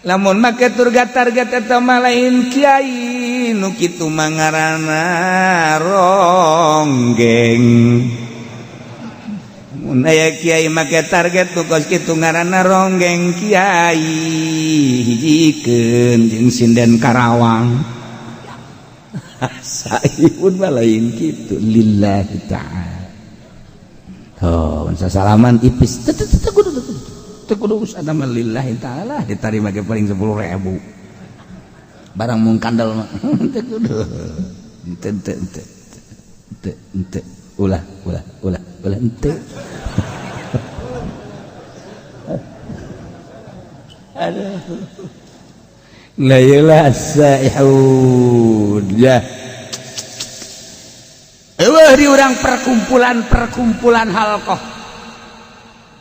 Lamun make turga target eta mah lain kiai nu kitu mah, ngaranna ronggeng. Mun aya kiai make target nu kos kitu, ngaranna ronggeng kiai, hijikeun jeung sinden Karawang. Saipun mah lain kitu, lillahi ta'ala. Oh, salaman ipis teu teu kudu, teu kudu urusan mah lillahi ta'ala. Diterima ge paling 10.000 barang mung kandel mah teu kudu, teu teu teu teu teu, ulah ulah ulah ulah, henteu. Aduh. La ilah saihun ya. Eueuh di urang perkumpulan-perkumpulan halqah.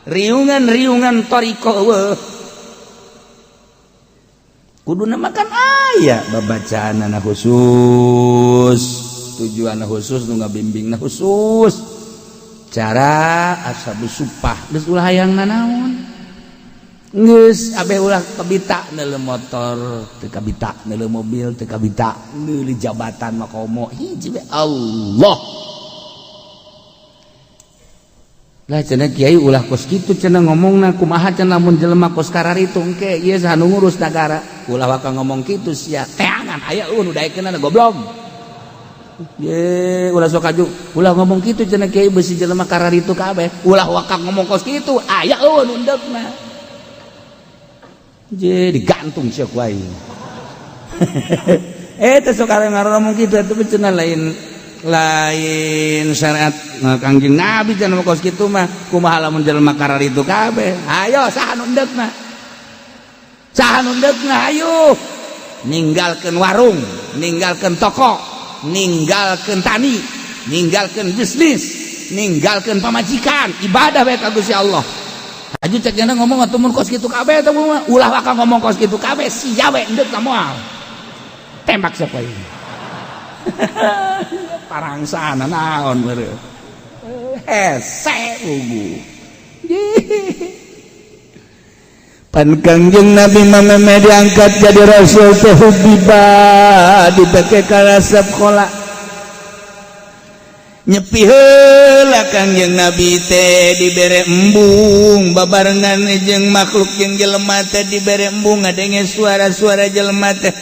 Riungan-riungan thariqah eueuh. Kuduna makan aya babacaanana khusus, tujuan khusus, nu ngabimbingna khusus. Cara ashabus supah geus ulah hayang nanaon. Geus abeh ulah kabita neuleu motor, teu kabita neuleu mobil, teu kabita neuleu jabatan mah komo hiji we Allah. Lah cenah kiai ulah kos kitu cenah ngomongna, kumaha cenah lamun jelema kos kararitu engke ieu saha nu ngurus nagara? Ulah waka ngomong kitu sia, teangan aya eueuh nu daekeunana goblok. Ye ulah sok aju, ulah ngomong kitu cenah kiai, beusi jelema kararitu kabeh. Ulah waka ngomong kos kitu, aya eueuh nu endeukna. Je digantung sia ku aing. Eh, teh sok ngomong kitu atuh cenah, lain lain syariat Kangjeng Nabi cenah kos kitu mah. Kumaha lamun jelema kararitu kabeh? Ayo, saha nu endeukna? Saha nu endeukna? Ayo ninggalkeun warung, ninggalkeun toko, ninggalkeun tani, ninggalkeun bisnis, ninggalkeun pamajikan, ibadah bae ka Gusti Allah. Aju cek jana ngomong atuh mun kos kitu kabeh teh, ulah waka ngomong kos kitu kabeh, sia we endeuk moal. Tembak siapa ini? Parangsana naon meureun. Hese ugu. Pan Kangjeng Nabi mah diangkat jadi rasul teh hubbiba dibake karasep khola nyepi heula Kangjeng Nabi teh dibere embung babarengan jeung makhluk jeung jelema teh dibere embung ngadenge suara-suara jelema teh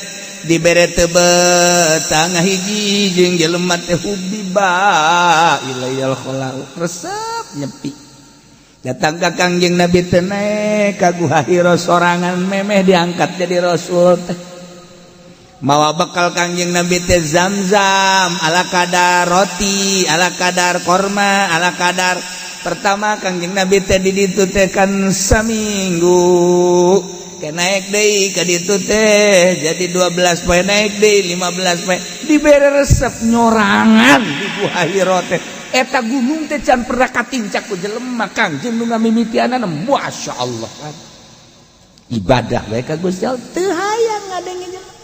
dibere tebet tangah hiji jeung jelema teh hubbiba ilayal khola resep nyepi datang ka Kangjeng Nabi teh naek ka Guha Hira sorangan memeh diangkat jadi rasul teh mawa bekal Kangjeng Nabi teh zam-zam ala kadar roti ala kadar korma ala kadar pertama Kangjeng Nabi teh di ditu teh kan saminggu ke naik deui ka ditu teh jadi 12 poe naik deui 15 poe dibere resep nyorangan di Guha Hira teh eta gunung teh can pernah katincak ku jelema Kangjeng nu ngamimitianana masyaallah kan ibadah bae ka Gusti Allah teu hayang ngadenge jelema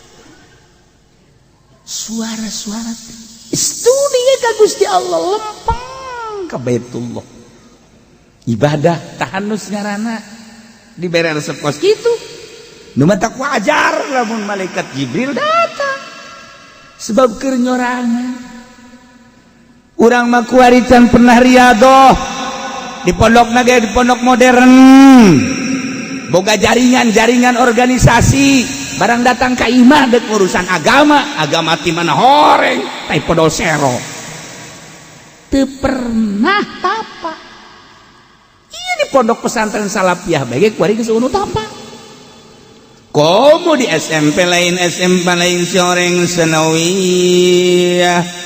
suara-suara studi ka Gusti Allah lempeng ka Baitullah ibadah tahanus ngaranna dibere resep kos kitu nu matak wajar lamun malaikat Jibril datang sebab keur nyorangan urang mah kuari can pernah riadoh di pondok ge di pondok modern boga jaringan-jaringan organisasi barang datang ka imah dek urusan agama agama ti mana horeng tai podol sero teu pernah tapa iya di pondok pesantren Salafiyah bae kuari geus eueuh tapa komo di SMP lain SMP lain si oreng sanawiyah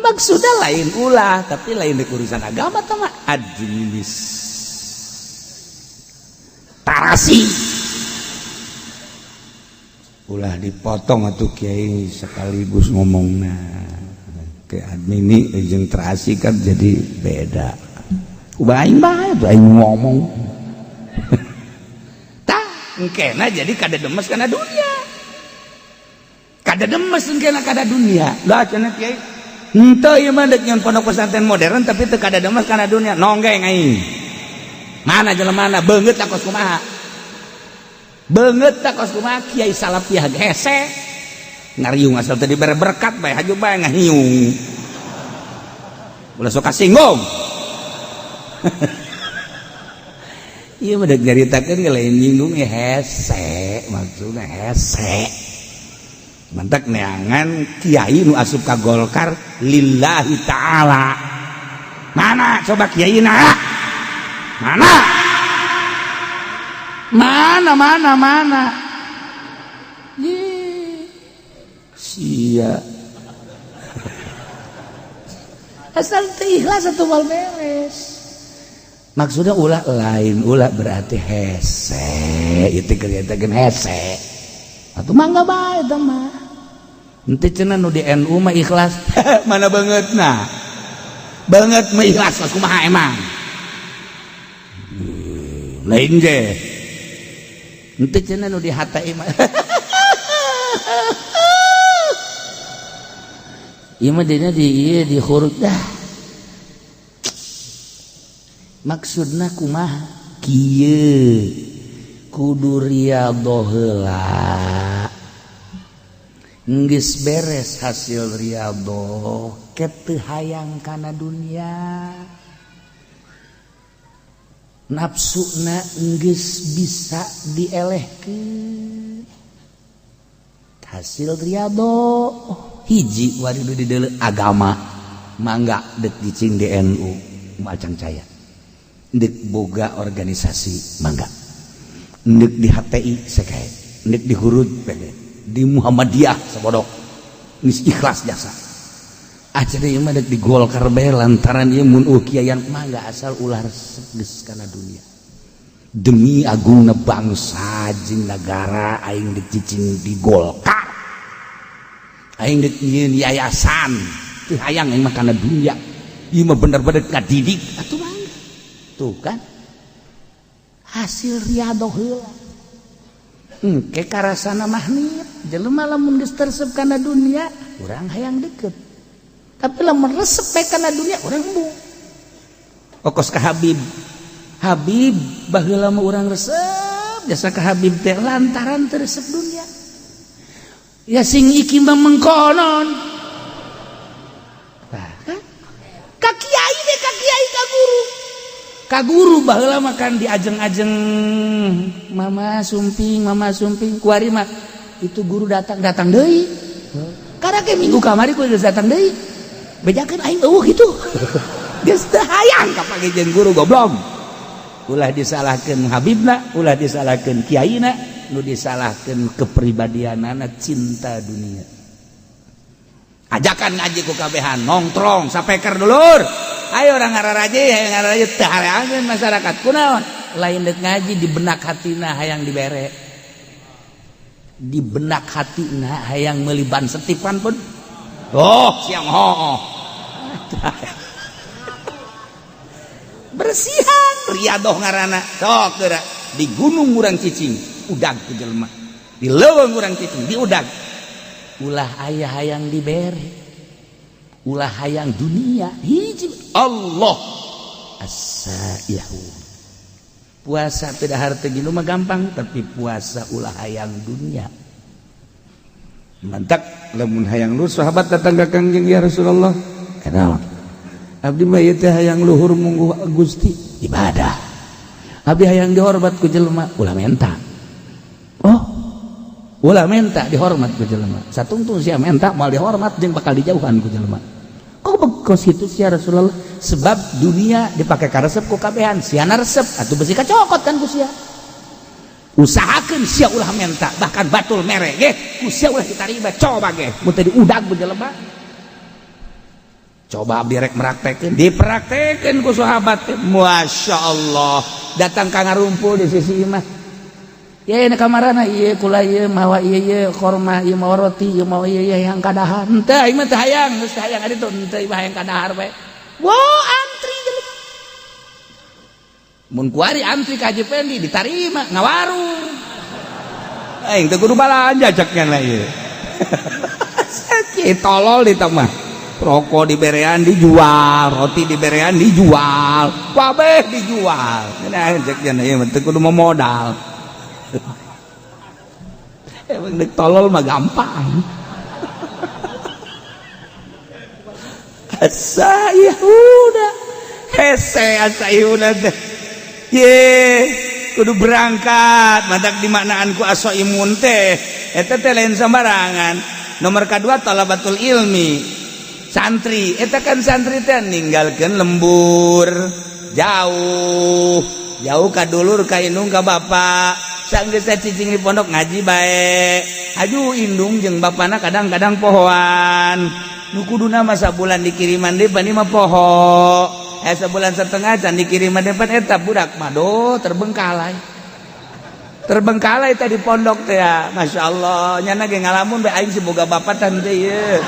maksudnya lain ulah tapi lain di urusan agama tama administrasi ulah dipotong atuh kiai sekaligus ngomongna ke admin jeung terasi kan jadi beda ubah aing bae tuh aing ngomong tah engkena jadi kada demes kana dunia kada demes engkena kada dunia lah cenah kiai henteu ieu mah deuk nyeun pondok pesantren modern tapi teu kada demes kana dunia nonggeng aing mana jelemana beungeut tak kos kumaha beungeut tak kos kumaha kiai Salafiyah hese ngariung asal teu dibere berkat bae haju bae ngahiung ulah sok kasinggung ieu mah deuk nyaritakeun ge lain nyinggung ge hese maksudna hese mantak neangan kiai nu asup ka Golkar lillahi ta'ala mana coba kiai na mana mana mana mana ye sia asal teu ikhlas atuh moal beres maksudnya ulah lain ulah berarti hese itu kelihatan hese atuh mangga bae teh mah henteu cenah nu di NU mah ikhlas mana banget nah banget mah ikhlas kumaha emang lain ge henteu cenah nu di HTI mah ieu mah dina di ieu di khuruj dah maksudna kumaha kieu kudu riyadhoh heula geus beres hasil riyadhoh ke teu hayang kana dunia nafsuna geus bisa dielehkeun hasil riyadhoh hiji wari nu dideuleu agama mangga deuk cicing di NU macang caya deuk boga organisasi mangga deuk di HTI sekae deuk di Hurud di Muhammadiyah sabodok geus ikhlas jasa aja ieu mah deuk di Golkar bae lantaran ieu mun kiaian mangga asal ulah resep geus kana dunia demi agungna bangsa jeung nagara aing deuk cicing di Golkar aing deuk nyieun yayasan teu hayang aing mah kana dunia ieu mah bener-bener ngadidik atuh mangga tuh kan hasil riyadhoh heula engke karasana mahnit jelema lamun geus teresep kana dunia urang hayang deket tapi lamun resep bae kana dunia urang embung. Okos ka Habib. Habib baheula mah urang resep jasa ka Habib teh lantaran teu resep dunia. Ya sing iki mah mengkonon. Tah kan? Ka kiai deh, ka kiai, ka guru. Ka guru baheula mah kan diajeng-ajeng mama sumping, mama sumping, kuari mah itu guru datang datang deui. Karena ke minggu kamari ku geus datang deui. Bejakeun aing eueuh kitu. Geus teu hayang kapanggih jeung guru goblok. Ulah disalahkeun Habibna, ulah disalahkeun kiaina, nu disalahkeun kepribadianana cinta dunia. Ajakan ngaji ku kabehan, nongtrong sapeker dulur. Ayo orang ngararaje, ayo ngararaje teu hareangeun masyarakat. Kunaon? Lain dek ngaji di benak hatina hayang dibere. Di benak hatina hayang meuli ban setipan pun. Oh, siang ho. Bersihan riadoh ngaranna. Sok geura di gunung urang cicing, udag ku jelema. Di leuweung urang cicing, di udag. Ulah aya hayang dibere. Ulah hayang dunia hiji Allah as-saihu. Puasa tidak harta gini mah gampang, tapi puasa ulah hayang dunia. Mantak lamun hayang luhur sahabat datang ka Kangjeng, ya Rasulullah. Kenaon? Abdi mah ieu teh hayang luhur mungguh Gusti ibadah. Abdi hayang dihormat ku jelema ulah menta. Oh, ulah menta dihormat ku jelema. Satungtung sia menta moal dihormat jeung bakal dijauhan ku jelema. Kok bekos itu sia Rasulullah? Sebab dunia dipakai karesep ku kabehan, siana resep atuh besi kacokot kan ku sia. Usahakeun sia ulah menta, bahkan batul mere ge ku sia ulah ditarima, coba ge mun teu diudag ku jelema. Coba abdi rek meraktekeun, dipraktekeun ku sahabat teh. Masya Allah, datang ka ngarumpul di sisi imah. Ya ini kamarana ieu kula ieu mawa ieu ieu korma ieu mawa roti ieu mawa ieu ieu yang kadahar. Henteu aing mah teu hayang, geus teu hayang adi tuh henteu ieu hayang kadahar bae. Wah, antri jelema. Mun kuari antri ka Haji Pendi ditarima ngawarung. Aing teu kudu balanja cek nya ieu. Sakit tolol di mah. Rokok diberean dijual, roti diberean dijual, kabeh dijual. Nah, cek nya ieu mah teu kudu modal. Emang dek tolol mah gampang. Asayuna hese asayuna teh. Ye, kudu berangkat. Matak dimaknaan ku asoimun teh. Eta teh lain sembarangan. Nomor kedua talabatul ilmi. Santri, eta kan santri teh ninggalkeun lembur jauh. Jauh ka dulur ka indung ka bapak. Sanggeus cicing di pondok ngaji bae. Aju indung jeung bapana kadang-kadang pohoan. Nu kuduna mah sabulan dikiriman deui pan mah poho. Sebulan setengah can dikiriman depan eta budak mah do terbengkalai. Terbengkalai tadi pondok teh ya. Masya Allah, nyana ge ngalamun bae aing si boga bapak tante ieu.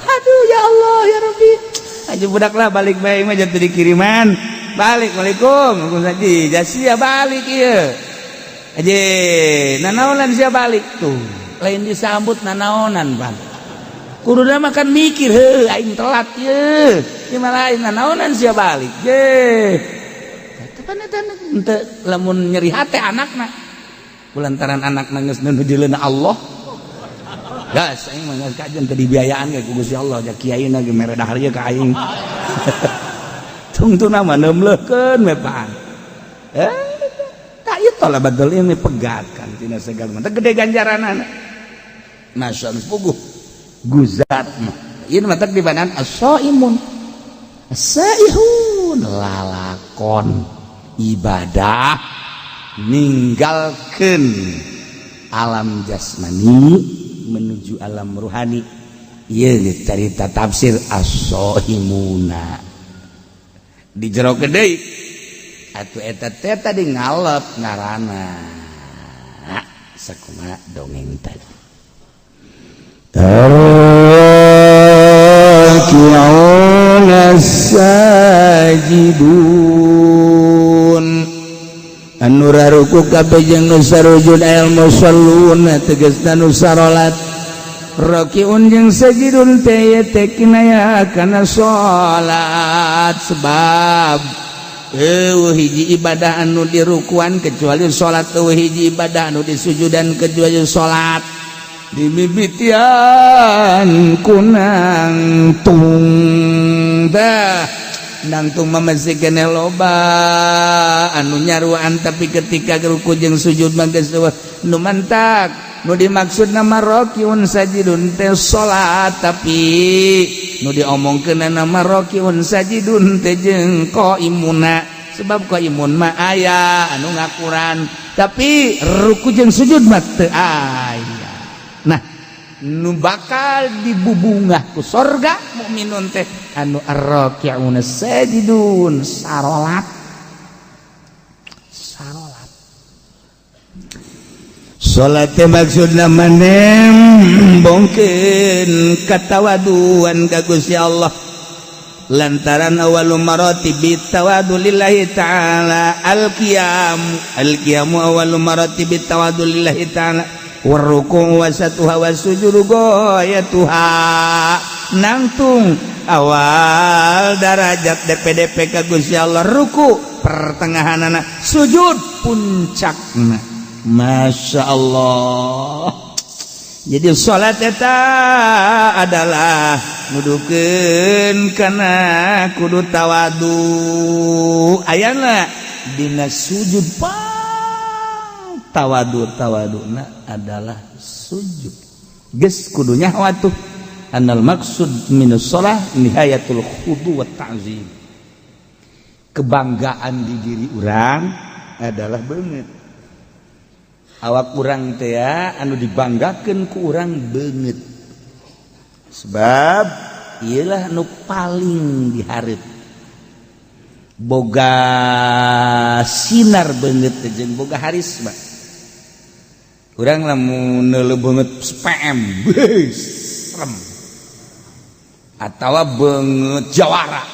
Aduh ya Allah ya Rabbi. Aja budak lah balik bae mah jatuh dikiriman. Balik, waalaikum. Waalaikumsalam. Jasia balik ieu. Aje, nanaonan sia balik tuh. Lain disambut nanaonan, Bang. Kuduna mah kan mikir, heuh aing telat ye. Ieu mah lain nanaonan sia balik. Ye. Eta pan eta henteu lamun nyeri hate anakna. Kulantaran anakna geus nu dileuna Allah. Gas aing mah geus kajen teu dibiayaan ge ku Gusti Allah, ja kiaina ge mere dahar ieu ka aing. Tungtuna mah neumleukeun we pan. Tak ieu talabatul ilmi pegat kan tina segala mah gede ganjaranana. Masya Allah puguh guzat mah. Ieu mah teh dibanan as-saimun. As-saihun lalakon ibadah ninggalkeun alam jasmani menuju alam ruhani. Ieu carita tafsir as-saimuna. Di jero deui atuh eta teh tadi ngalep ngaranna sakumaha dongeng tadi. Raki'una sajidun anu raruku kabeh jeung nu sarujud al musalluna tegasna nu sarolat. Rakiun jeung sajidun teh teh kinaya kana salat sebab eueuh hiji ibadah anu dirukuan kecuali salat, eueuh hiji ibadah anu disujudan kecuali salat. Dimimitian kunang tung dah nangtung masih kene loba anu nyaruan, tapi ketika ruku jeung sujud mah geus nu mantak nu dimaksud nama rokiun sajidun teh salat, tapi nu diomongkeun nama rokiun sajidun teh jeung qaimuna, sebab qaimun mah aya anu ngakuran tapi ruku jeung sujud mah teu aya. Nah, nu bakal dibubungah ku sorga mukminun teh anu arraki'una sajidun sarolat sarolat. Salat teh maksudna manembongkeun katawaduan ka Gusti Allah, lantaran awalu maratibi tawadu lillahi ta'ala al-qiyam, al-qiyamu awalu maratibi tawadu lillahi ta'ala, warruku wasatuha wasujudu goyatuha. Nangtung awal darajat DPDP ka Gusti Allah ruku, pertengahanana sujud, puncakna. Masya Allah. Jadi salat eta adalah nudukeun kana kudu tawadu, ayana dina sujud pang tawadu, tawaduna adalah sujud. Geus kudu nyaho atuh anal maksud minus shalah nihayatul khudu wa ta'zim. Kebanggaan di diri urang adalah beungeut awak urang teh anu dibanggakeun ku urang beungeut, sebab iyalah nu paling dihareup boga sinar beungeut jeung boga harisma. Urang lamun neuleuh beungeut PM serem, atawa beungeut jawara,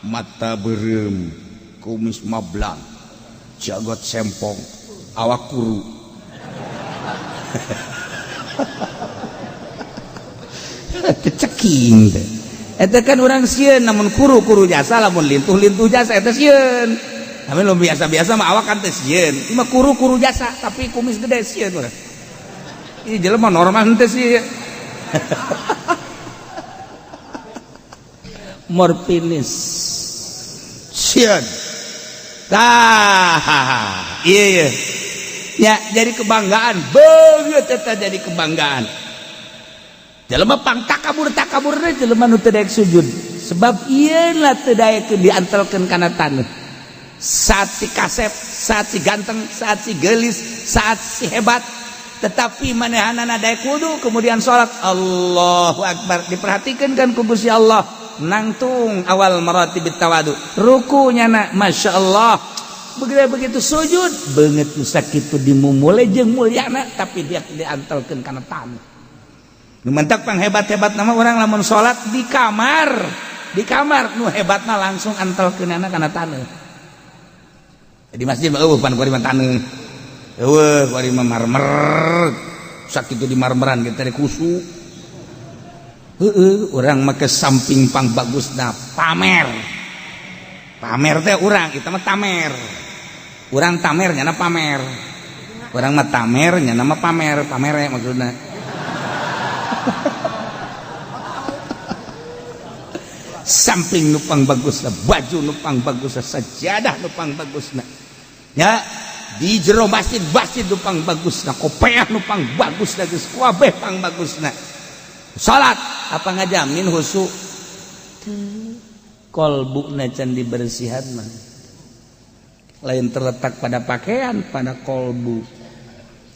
mata beureum, kumis mablang, jagot sempong, awak kuru, ceking teh. Eta kan urang sieun namun kuru-kuru jasa, lamun lintuh-lintuh jasa eta sieun. Tapi lu biasa-biasa mah awak kan teh sieun. Ieu mah kuru-kuru jasa tapi kumis gede sieun urang. Ieu jelema normal henteu sih. Morfinis. Sieun. Tah, iya iya. Ya, jadi kebanggaan, beungeut eta jadi kebanggaan. Jelema pang takabur takaburna jelema nu teu daek sujud, sebab ieu lah teu daek diantelkeun kana taneuh. Saat si kasep, saat si ganteng, saat si geulis, saat si hebat, tetapi manehanana daek wudu kemudian salat Allahu akbar, diperhatikeun kan ku Gusti Allah. Nangtung awal maratibit tawadu, rukunya na Masya Allah, begitu begitu sujud beungeut nu sakitu dimumule jeung mulyana, tapi dia diantelkeun kana taneuh. Nu mentak pang hebat-hebat nama orang lamun salat di kamar, di kamar nu hebatna langsung antelkeunana kana taneuh. Di masjid mah eueuh pan kuari mah taneuh. Eueuh kuari mah marmer. Sakitu di marmeran ge teh kusu. Heeh, urang mah ke samping pang bagusna pamer. Pamer teh urang, eta mah tamer. Urang tamer nyana pamer. Urang mah tamer nyana mah pamer, pamere maksudna. Samping nupang bagusna, baju nupang bagusna, sajadah nupang bagusna. Ya, di jero masjid masjid nupang bagusna, kopeah nupang bagusna, geus kabeh pang bagusna. Salat apa ngajamin khusyuk? Kolbuna can dibersihan mah. Lain terletak pada pakaian, pada kolbu.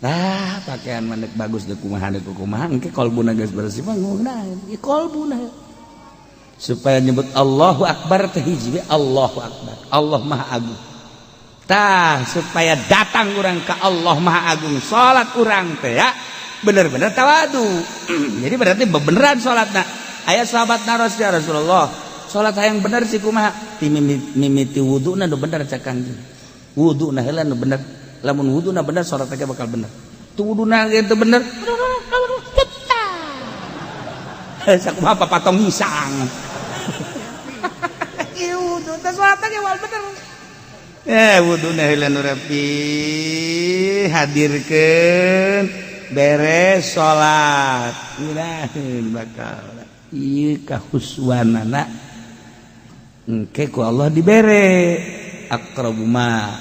Ah, pakaian mah bagus deuk kumaha deuk kumaha, engke kolbuna geus bersih mah ngeunaheun. Ieu kolbuna. Supaya nyebut Allahu Akbar teh hiji Allahu Akbar. Allah Maha Agung. Tah, supaya datang urang ka Allah Maha Agung, salat urang teh ya bener-bener tawadu. Jadi berarti beneran salatna. Aya sahabat naros, ya Rasulullah, salat hayang bener sih kumaha? Ti mimiti wuduna nu bener cak Kangjeng. Wuduna heula nu bener. Lamun wuduna bener salat teh bakal bener. Tu wuduna ge teu bener. Sakumaha papatong ngisang. Ieu wudu teh salat ge wal bener. Wuduna heula nu rapi, hadirkeun beres salat. Ngeunaheun bakal. Ieu kahuswanana engke ku Allah dibere aqrabu ma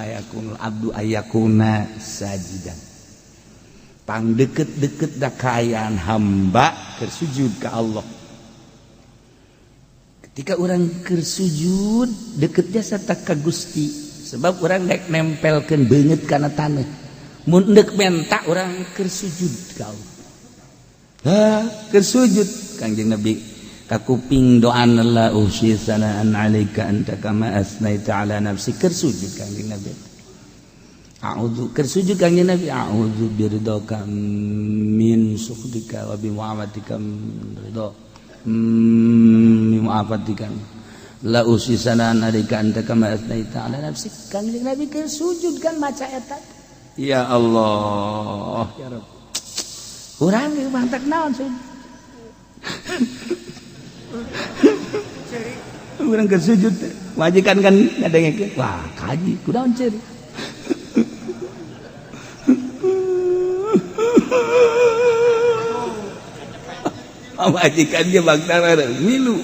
yakunul abdu ayakuna sajidan. Pang deket-deket da kaayaan hamba keur sujud ka Allah. Ketika orang keur sujud deket jasa ka Gusti, sebab orang dek nempelkeun beungeut kana taneuh. Mun deuk menta orang keur sujud ka Allah. Ha, keur sujud Kangjeng Nabi kakuping doan la uhsi sanaan alaika anta kama asnaita ala nafsi, keur sujud Kangjeng Nabi. A'udzu keur sujud Kangjeng Nabi, a'udzu biridhaka min sukhtika wa bi mu'afatika min ridha min mu'afatika la uhsi sanaan alaika anta kama asnaita ala nafsi. Kangjeng Nabi keur sujud kan maca eta. Ya Allah ya Rabb. Urang ge mantak naon sujud. Urang keur sujud majikan kan ngadengekeun, wah kaji kunaon ceurik. Majikan ge bangsa milu.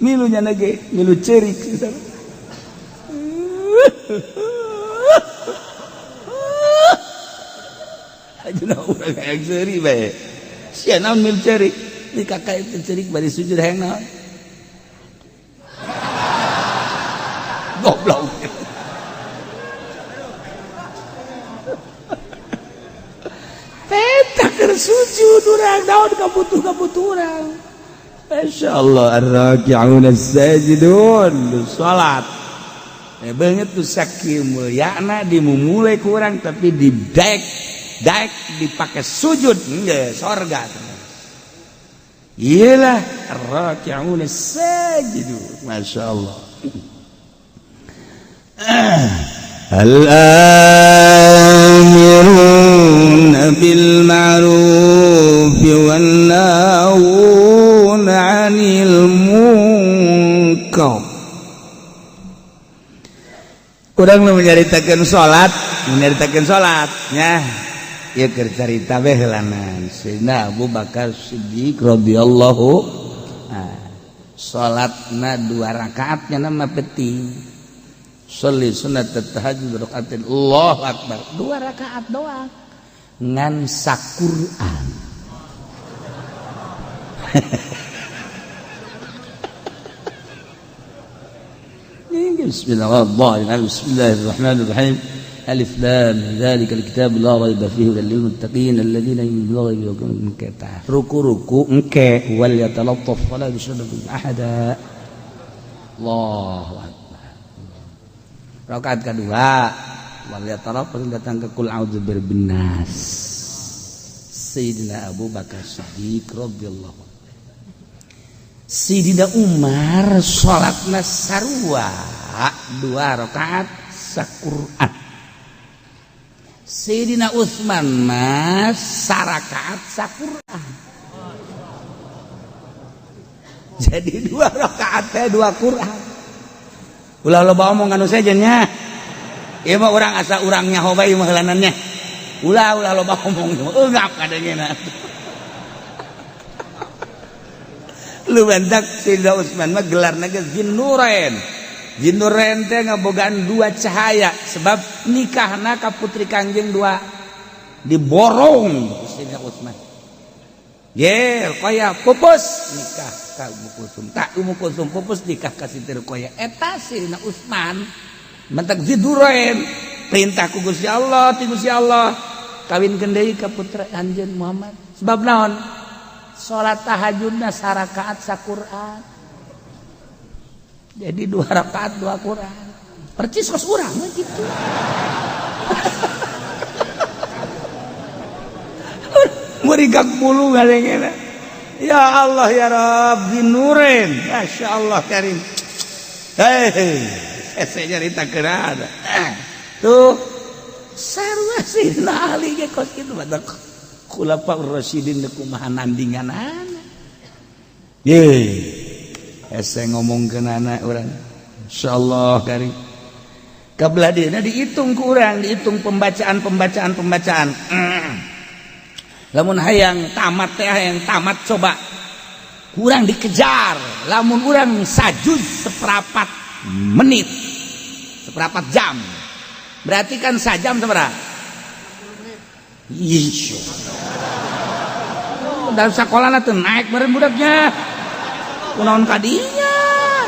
Milu nya ge milu ceurik. Ajuna urang hayang seuri bae. Sia naon milu ceurik? Di kakak itu cerik bari sujud hayang naon? Goblok. Peta keur sujud urang naon kabutuh-kabutuh urang. Masyaallah ar-raki'un as-sajidun salat. Beungeut tu sakieu mulyana dimumule ku urang tapi didek daek dipake sujud nge sorga. Iyalah ar-raki'un as-sajidun. Masyaallah. Al-amiruna bil ma'ruf wan nahuna 'anil munkar. Urang nu menyaritakeun salat, menyaritakeun salat nya. Ieu keur carita bae heulanan. Sayyidina Abu Bakar Siddiq radhiyallahu salatna 2 rakaat nya mah penting. Sholli sunat tahajud rakaatin Allahu akbar. 2 rakaat doang. Ngan saquran. Bismillahirrahmanirrahim. Bismillahirrahmanirrahim. Alif lam dzalikal kitab la raiba fihi hudal lil muttaqin alladzina yu'minuna bil ghaibi wa yuqimuna ruku-ruku engke wal yatalattaf wala yushriku ahada. Allahu akbar. Rakaat kedua wal yatalattaf datang ke kul a'udzu birabbin nas. Sayyidina Abu Bakar Siddiq radhiyallahu anhu. Sayyidina Umar salatna sarua 2 rakaat saquran. Sayyidina Utsman mah sarakaat saquran. Jadi 2 rakaat teh 2 Quran. Ulah loba omong anu sejen nya. Ieu mah urang asa urang nyaho bae mah heulanannya. Ulah ulah loba omong eungap kadengena. Lu bantak Sayyidina Utsman mah gelarna ge Zinnurain. Zinnurain teh ngabogaan 2 cahaya sebab nikahna ka putri Kangjeng 2 diborong Sayyidina Utsman. Ye, Ruqayyah pupus nikah ka Ummu Kulsum. Tak Ummu Kulsum pupus nikah ka Siti Ruqayyah. Eta Sayyidina Utsman mentak Zinnurain perintah ku Gusti Allah, ti Gusti Allah kawinkeun deui ka putra anjeun Muhammad. Sebab naon? Salat tahajudna sarakaat saquran. Jadi 2 rakaat 2 Quran. Percis kos urang mah kitu. Murigak bulu ngadengena. Ya Allah ya Rabb Zinnurain. Masyaallah karim. Hei, saya nyarita keun. Tuh sarua Sayyidina Ali ge kos kitu badak. Khulafaur Rasyidin kumaha nandinganana. Ye, hese ngomongkeunana urang. Insyaallah kari. Kabelah dieuna dihitung ku urang, dihitung pembacaan-pembacaan pembacaan. Lamun hayang tamat teh, hayang tamat, coba kurang dikejar. Lamun urang sajuz seperapat menit, seperapat jam, berarti kan sajam seberapa? Ih, dalam sekolah tuh naik bareng budaknya, kunaon kadinya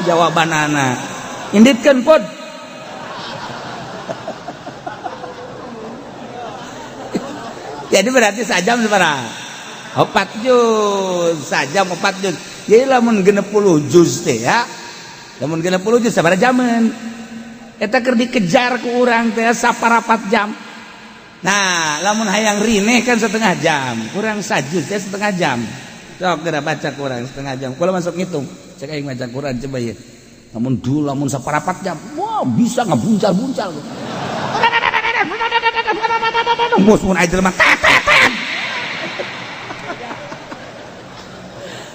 jawaban anak inditkan pod. Jadi berarti sajam seberapa? 4 juz, sajam 4 juz. Jadi lamun 60 juz teh ya, lamun 60 juz sabaraha jaman? Eta keur dikejar ku urang teh saparapat jam. Nah, lamun hayang rineh kan setengah jam, kurang sajuz teh setengah jam. Sok geura baca kurang setengah jam. Kalau masuk ngitung, cek aing maca Quran coba ya. Lamun dulu lamun saparapat jam, wah, bisa ngebuncal-buncal. Mus mun aing jelema tet.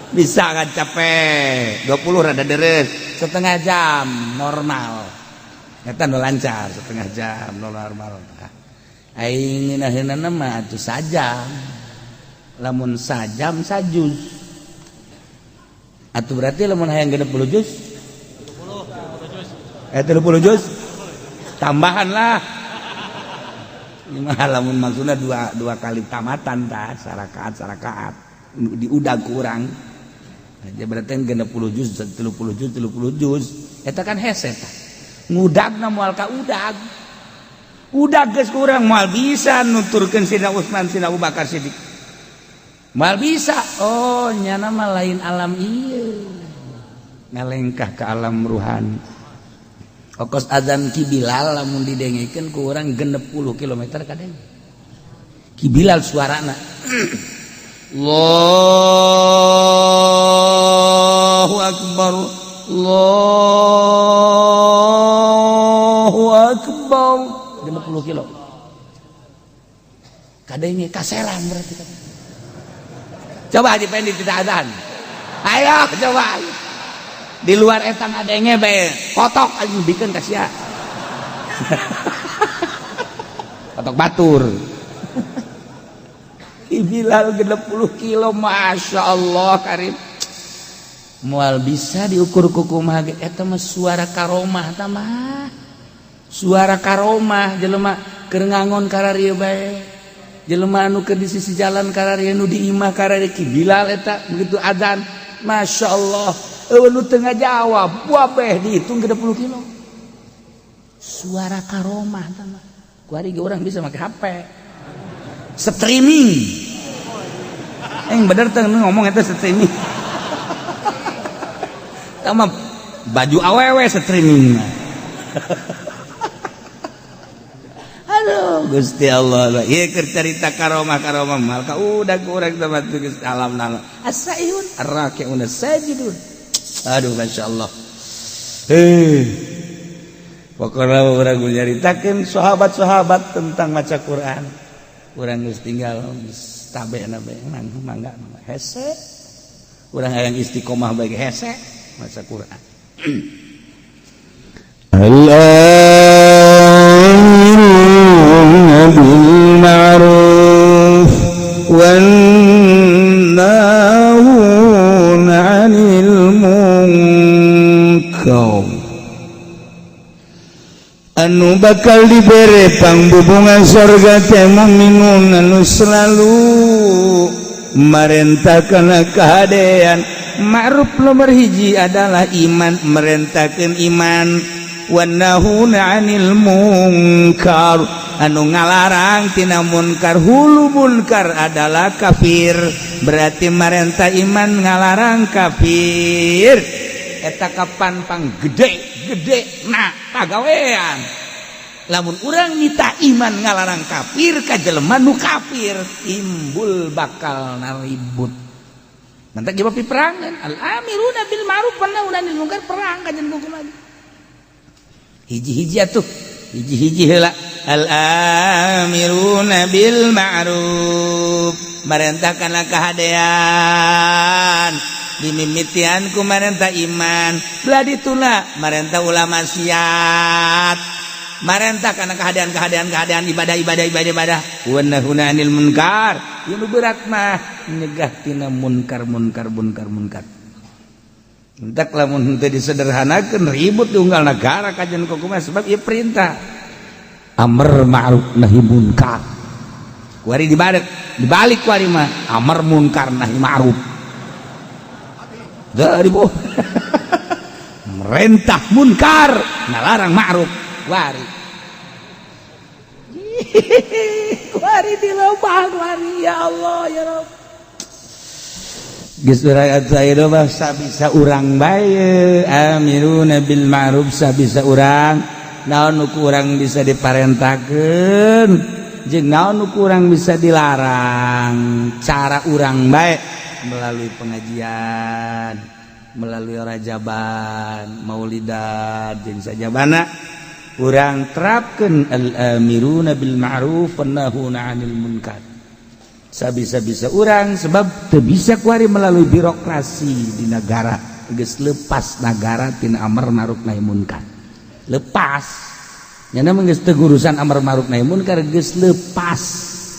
Bisa kan capek 20 rada deres, setengah jam normal. Eta nu lancar setengah jam normal. Aing ngeunaheunana mah atuh sajam. Lamun sajam sajuz. Atuh berarti lamun hayang 60 juz 30 juz tambahan lah. Lamun maksudna dua kali tamatan tah sarakaat sarakaat diudag kurang. Nah, berarti 60 juz, 30 juz, 30 juz eta kan hese tah. Ngudagna moal ka udag. Udag geus kurang moal bisa nuturkeun Sidna Utsman, Sidna Abu Bakar Siddiq. Moal bisa. Oh, nyana mah lain alam ieu. Ngalengkah ke alam ruhani. Okos azan Ki Bilal lamun didengekeun ku urang 60 km kadeng. Ki Bilal suarana. Allahu akbar. Allahu akbar. 60 kilo. Kadenge kaseran berarti. Coba Haji Pendi tidak azan. Ayo coba. Di luar eta ngadenge bae kotok anjing bikeun ka sia. Kotok batur. Bilal 60 kilo, Masya Allah karim. Moal bisa diukur ku kumaha ge eta mah suara karomah ta mah. Suara karomah jelema keur ngangon kararieu bae. Jelema anu keur di sisi jalan kararieu, nu di imah kararieu, Ki Bilal eta begitu azan, Masya Allah. Eueuh nu teu ngajawab, wabeh dihitung 60 kilo. Suara karomah ta mah. Ku ari ge urang bisa make HP. Streaming. Yang bener teh ngomong eta streaming. Tah mah baju awewe streaming. Aduh, Gusti Allah. Ieu keur carita karomah-karomah mal ka udah kurang sama geus alam nala. As-saihun ar-raki'un sajidun. Aduh, Masya Allah. Pokoknya urang nyaritakeun sahabat-sahabat tentang maca Quran. Urang geus tinggal tabe nabe mangga hese. Urang hayang istiqomah bae hese maca Quran. Al-amiruna bil ma'ruf wan nahuna 'anil munkar. Anu bakal dibere pangbubungan surga teh mukminun anu selalu marentahkeun kahadean. Ma'ruf nomor hiji adalah iman, merentahkeun iman. Wan nahuna 'anil munkar, anu ngalarang tina munkar. Hulu munkar adalah kafir, berarti marentah iman ngalarang kafir eta kapan pang gede gede. Nah, pagawean lamun urang nita iman ngalarang kafir ka jelema nu kafir, timbul bakal naribut. Nanti jawab peperangan. Al amiruna bil ma'ruf wan nahuna 'anil munkar, perang kajen hukum lagi. Hiji-hiji atuh, hiji-hiji heula. Al amiruna bil ma'ruf, Marentah kana kahadean, dimimitian ku marentah iman, belah dituna marentah ulah maksiat, marentah kana kahadean, kahadean, kahadean, ibadah, ibadah, ibadah, ibadah. Wa anil munkar. Ieu nu berat mah nyegah tina munkar, munkar, munkar, munkar. Entak lamun henteu disederhanakeun, ribut di unggal negara kajian kumaha, sebab ieu perintah amar ma'ruf nahi munkar. Kuari dibalik, dibalik kuari mah amar munkar nahi ma'ruf. Dari bu merentah munkar, ngalarang ma'ruf. Wari kuari di lobang kuari. Ya Allah, ya Rabb. Geus saya bisa urang bae amiruna bil ma'ruf, bisa urang naon nu kurang bisa diparentahkeun jeung naon nu kurang bisa dilarang. Cara urang bae melalui pengajian, melalui rajaban, maulidan, jeung sajabana urang terapkeun al amiruna bil ma'ruf wan nahuna 'anil munkar sabisa-bisa urang, sebab teu bisa kuari melalui birokrasi di negara. Geus lepas negara tina amar ma'ruf nahi munkar, lepas nyana mah, geus teu urusan amar ma'ruf nahi munkar, geus lepas.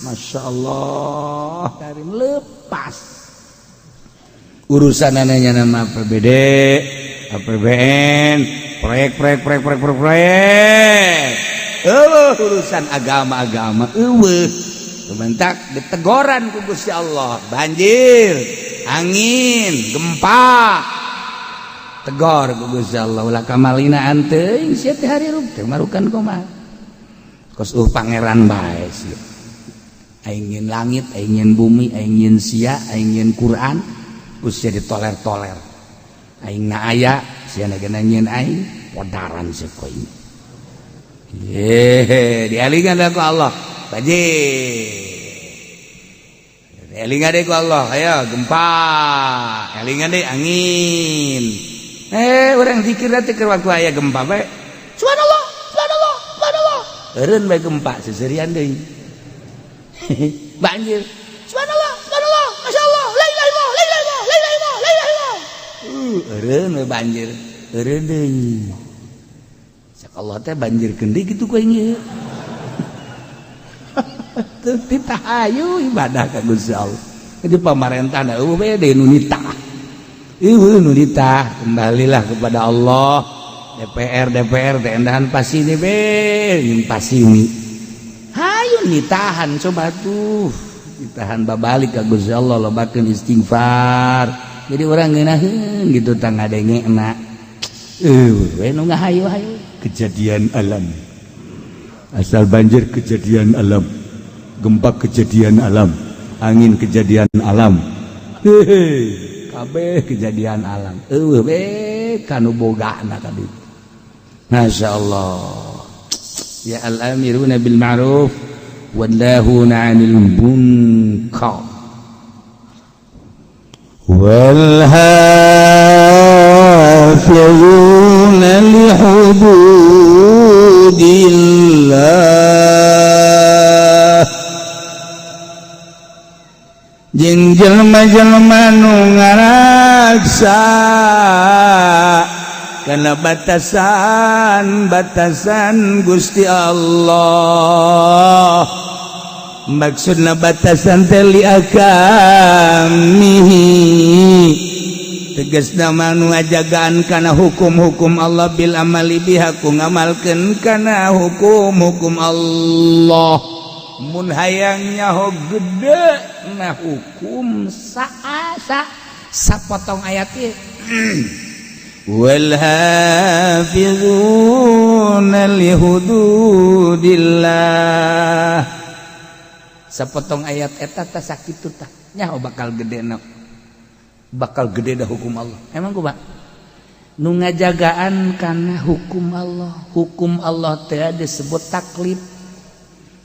Masya Allah, dari lepas urusan anehnya nama APBD, APBN, proyek, proyek, proyek, proyek, proyek, proyek. Oh, urusan agama-agama eueuh. Bentak ditegoran ku Gusti Allah, banjir, angin, gempa, tegor ku Gusti Allah, ulah kamalinaan teuing sia teh, hirup teh marukan kumaha kos pangeran bae sia. Aing nyieun langit, aing nyieun bumi, aing nyieun sia, aing nyieun Quran, ku sia ditoler-toler. Aing na aya, sia na nyieun aing, podaran sia koin. Ye, dialingan ku Allah. Banjir. Elingan deh ku Allah, ayo gempa. Elingan deh angin. Eh, orang zikir nanti ke waktu aya gempa bae. Subhanallah, subhanallah, subhanallah. Eureun bae gempa seserian deui. Banjir. Subhanallah, subhanallah, masyaallah, la ilaha illallah, la ilaha illallah, la ilaha illallah, la ilaha illallah. Eureun we banjir. Eureun deui. Cak Allah teh banjir deui kitu ku aing ieu. Teu ditahayu ibadah ka Gusti Allah. Jadi pamarentah da eueuh we deui nu nitah. Eueuh nu nitah, kembalilah kepada Allah. DPR, DPR teh endahan pasini be, jeung pasini. Hayu nitahan coba tuh. Ditahan babalik ka Gusti Allah, lobakeun istighfar. Jadi orang ngeunaheun gitu tah ngadengena. Eueuh we nu ngahayu-hayu. Kejadian alam, asal banjir kejadian alam, gempa kejadian alam, angin kejadian alam, hehe, kabeh kejadian alam. Eueuh we kanu bogana ka ditu. Masya Allah. Ya, al-amiruna bil ma'ruf wan nahuna 'anil munkar. Wal hafizuna li hududillah, jeung jelema-jelema nu ngaraksa kana batasan-batasan Gusti Allah. Maksudna batasan teh li ahkamihi, tegasna mah nu ngajagaan kana hukum-hukum Allah, bil amali biha, ku ngamalkeun kana hukum-hukum Allah. Mun hayang nyaho gede na hukum, saasa sapotong ayat ieu, wal hafizuna li hududillah, sapotong ayat eta tah sakitu tah nyaho bakal gede na, bakal gede dah hukum Allah. Emang kumaha nu ngajagaan kana hukum Allah? Hukum Allah teh disebut taklif.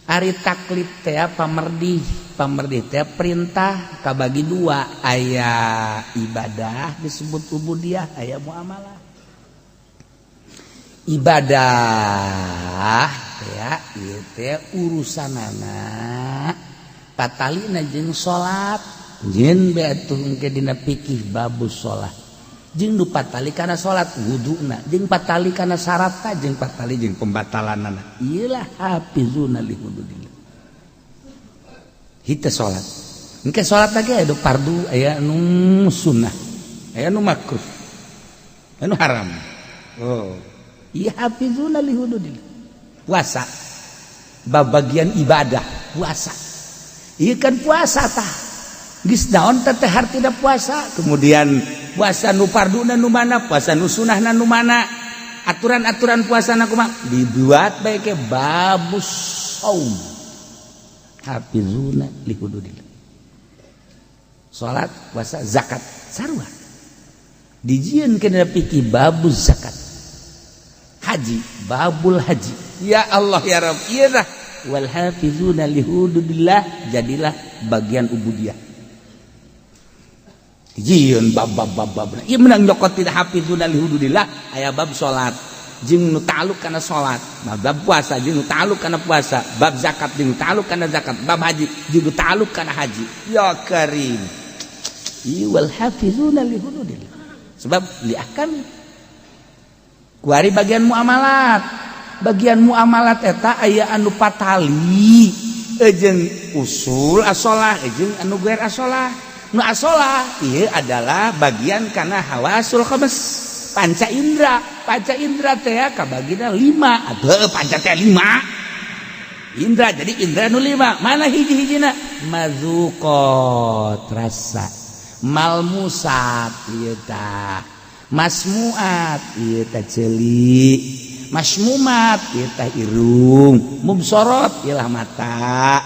Ari taklif teh pamerdih, pamerdih teh perintah, kabagi dua: aya ibadah disebut ubudiyah, aya muamalah. Ibadah ya ieu teh urusanana Patalina jeung salat. Jin be atuh engke dina fikih babus salat. Jeung nu patali kana salat wuduna, jeung patali kana syaratna, jeung patali jeung pembatalanana. Ieu lah hafizuna li hududillah. Hita salat. Engke salat lagi aya fardu, aya nu sunnah, aya nu makruh, aya nu haram. Oh, ieu hafizuna li hududillah. Puasa bab bagian ibadah puasa. Ieu kan puasa tah. Geus naon teh hartina puasa? Kemudian puasa nu farduna nu mana, puasa nu sunahna nu mana, aturan-aturan puasa na kumaha dibuat bae ke babus saum. Hafizuna li hududillah. Salat, puasa, zakat sarua. Dijieun kana fikih babuz zakat. Haji, babul haji. Ya Allah ya Rabb, ieu lah wal hafizuna li hududillah, jadilah bagian ubudiyah. Jieun bab bab bab bab. Ieu menang nyokot tidak hafizuna li hududillah, aya bab salat jeung nu ta'alluq kana salat, bab puasa jeung nu ta'alluq kana puasa, bab zakat jeung nu ta'alluq kana zakat, bab haji jeung nu ta'alluq kana haji. Ya Karim. Ieu wal hafizuna li hududillah. Sebab li ahkam. Kuari bagian muamalat. Bagian muamalat eta aya anu patali jeung usul asolah jeung anu gair asolah. Nu asolah ieu adalah bagian kana hawasul khams, panca indra. Panca indra teh kabagina 5. Atuh panca teh 5 indra, jadi indra nu 5. Mana hiji-hijina? Mazuqat rasa, malmusat ieu tah, masmuat ieu tah ceuli, masmumat ieu tah irung, mubsorot ieu lah mata.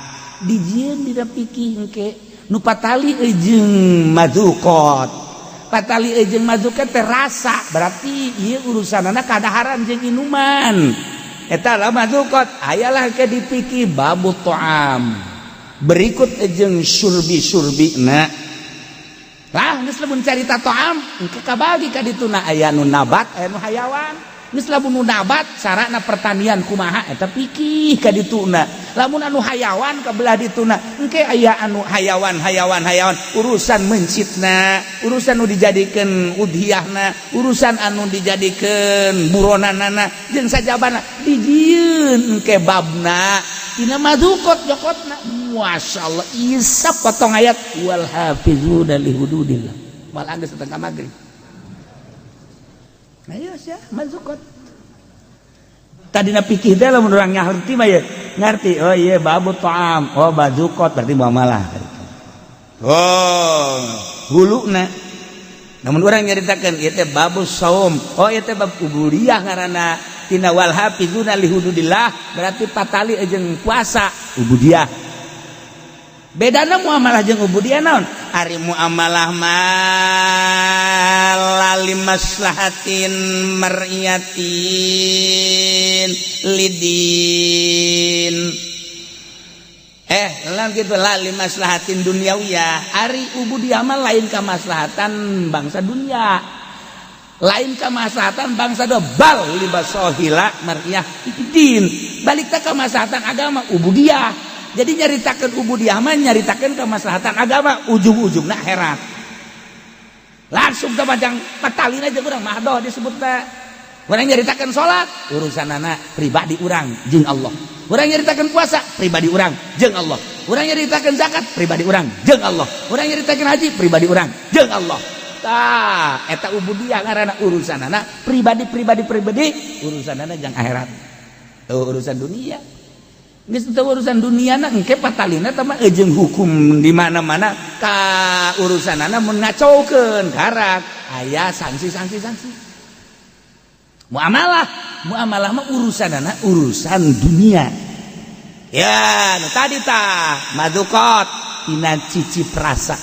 Dijieun dina fikih engke nu patali jeung mazuqat. Patali jeung mazuqat teh rasa, berarti ieu urusanana kadaharan jeung inuman. Eta lah mazuqat. Ayalah ke dipikir babu ta'am. Berikut jeung surbi-surbina. Lah geus lamun carita ta'am engke kabagi ka dituna aya nu nabat, aya nu hayawan. Geus lamun nu nabat carana pertanian kumaha eta pikih ka dituna. Lamun anu hayawan ka belah dituna engke aya anu hayawan hayawan hayawan urusan mencitna, urusan nu dijadikeun udhiyahna, urusan anu dijadikeun buronanana jeung sajabana dijieun engke babna tina madukot jokotna. Masyaallah isap potong ayat wal hafizuna li hududillah. Malah geus datang ka magrib. Ayo sia mazukot. Tadina pikir teh lamun urang ngarti mah ya ngarti, oh iya babu ta'am, oh bazukot berarti muamalah. Oh, huluna. Namun urang nyaritakeun ieu teh babus saum, oh ieu teh bab ubudiyah ngaranna tina wal hafizuna li hududillah berarti patali jeung puasa ubudiyah. Bedana muamalah jeung ubudiyah naon? Ari muamalah mah lali maslahatin mar'iyatin lidin. Lah gitu lali maslahatin duniawiyah. Ari ubudiyah mah lain kamaslahatan bangsa dunia. Lain kamaslahatan bangsa do bal libasohila mar'iyah din. Balik teh kamaslahatan agama ubudiyah. Jadi nyaritakeun ubudiyah mah nyaritakeun kemaslahatan agama ujung-ujungna akhirat. Langsung ke majang patalin aja urang mahdoh disebutna. Urang nyaritakeun salat urusanana pribadi urang jeung Allah. Urang nyaritakeun puasa pribadi urang jeung Allah. Urang nyaritakeun zakat pribadi urang jeung Allah. Urang nyaritakeun haji pribadi urang jeung Allah. Tah, eta ubudiyah ngaranna urusanana pribadi pribadi pribadi urusanana jang akhirat. Tuh urusan dunia. Geus teu urusan dunia na engke patalina teh mah jeung hukum di mana-mana ka urusanana mun ngacaukeun karak aya sanksi-sanksi sanksi. Muamalah, muamalah mah urusanana urusan dunia. Ya, nu tadi tah madukot tina cicip rasa.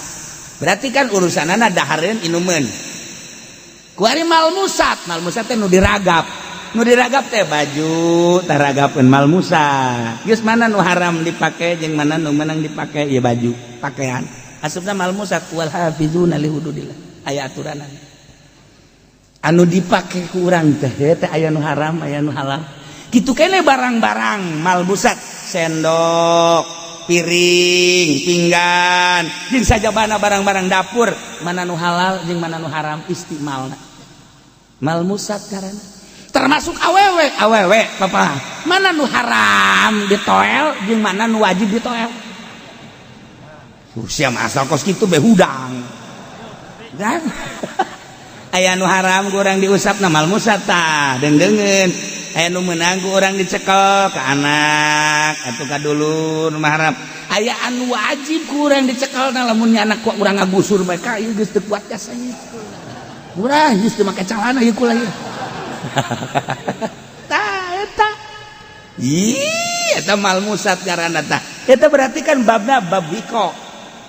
Berarti kan urusanana dahareun inumeun. Kuari malmusat, malmusat teh nu diragap. Nu diragap teh baju taragapeun malmusat. Geus mana nu haram dipake jeung mana nu menang dipake ieu baju, pakaian. Asupna malmusat wal hafizuna li hududillah. Aya aturanana. Anu dipake ku urang teh teh aya nu haram, aya nu halal. Kitu kene barang-barang malmusat, sendok, Piring, pinggan jeung sajabana barang-barang dapur, mana nu halal jeung mana nu haram istimalna, malmusat. Karena termasuk awewe, awewe papa, mana nu haram ditoel jeung mana nu wajib ditoel. Sia asal kos kitu be hudang kan. Aya nu haram ku urang diusap na, malmusat tah deungdeungeun. Aya nu meunang ku urang dicekel ke anak atau ka dulur mahram. Aya anu wajib ku urang dicekel na, lamun anak ku urang ngagusur bae ka ieu geus teu kuat jasanya. Murah geus teu make calana ieu kula ieu. Tah eta. Ih, eta malmusat ngaranna tah. Eta berarti kan babna bab wiko.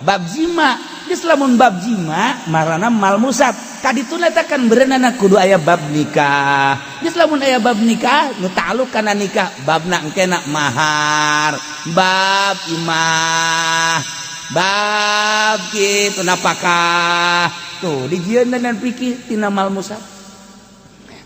Bab jima. Geus lamun bab jima marana malmusat. Kadituna eta kan berenana kudu aya bab nikah. Geus lamun aya bab nikah nu ta'alluq kana nikah, babna engkena mahar, bab imah, bab kitu napakah. Tuh dijieun dan fikih tina malmusat.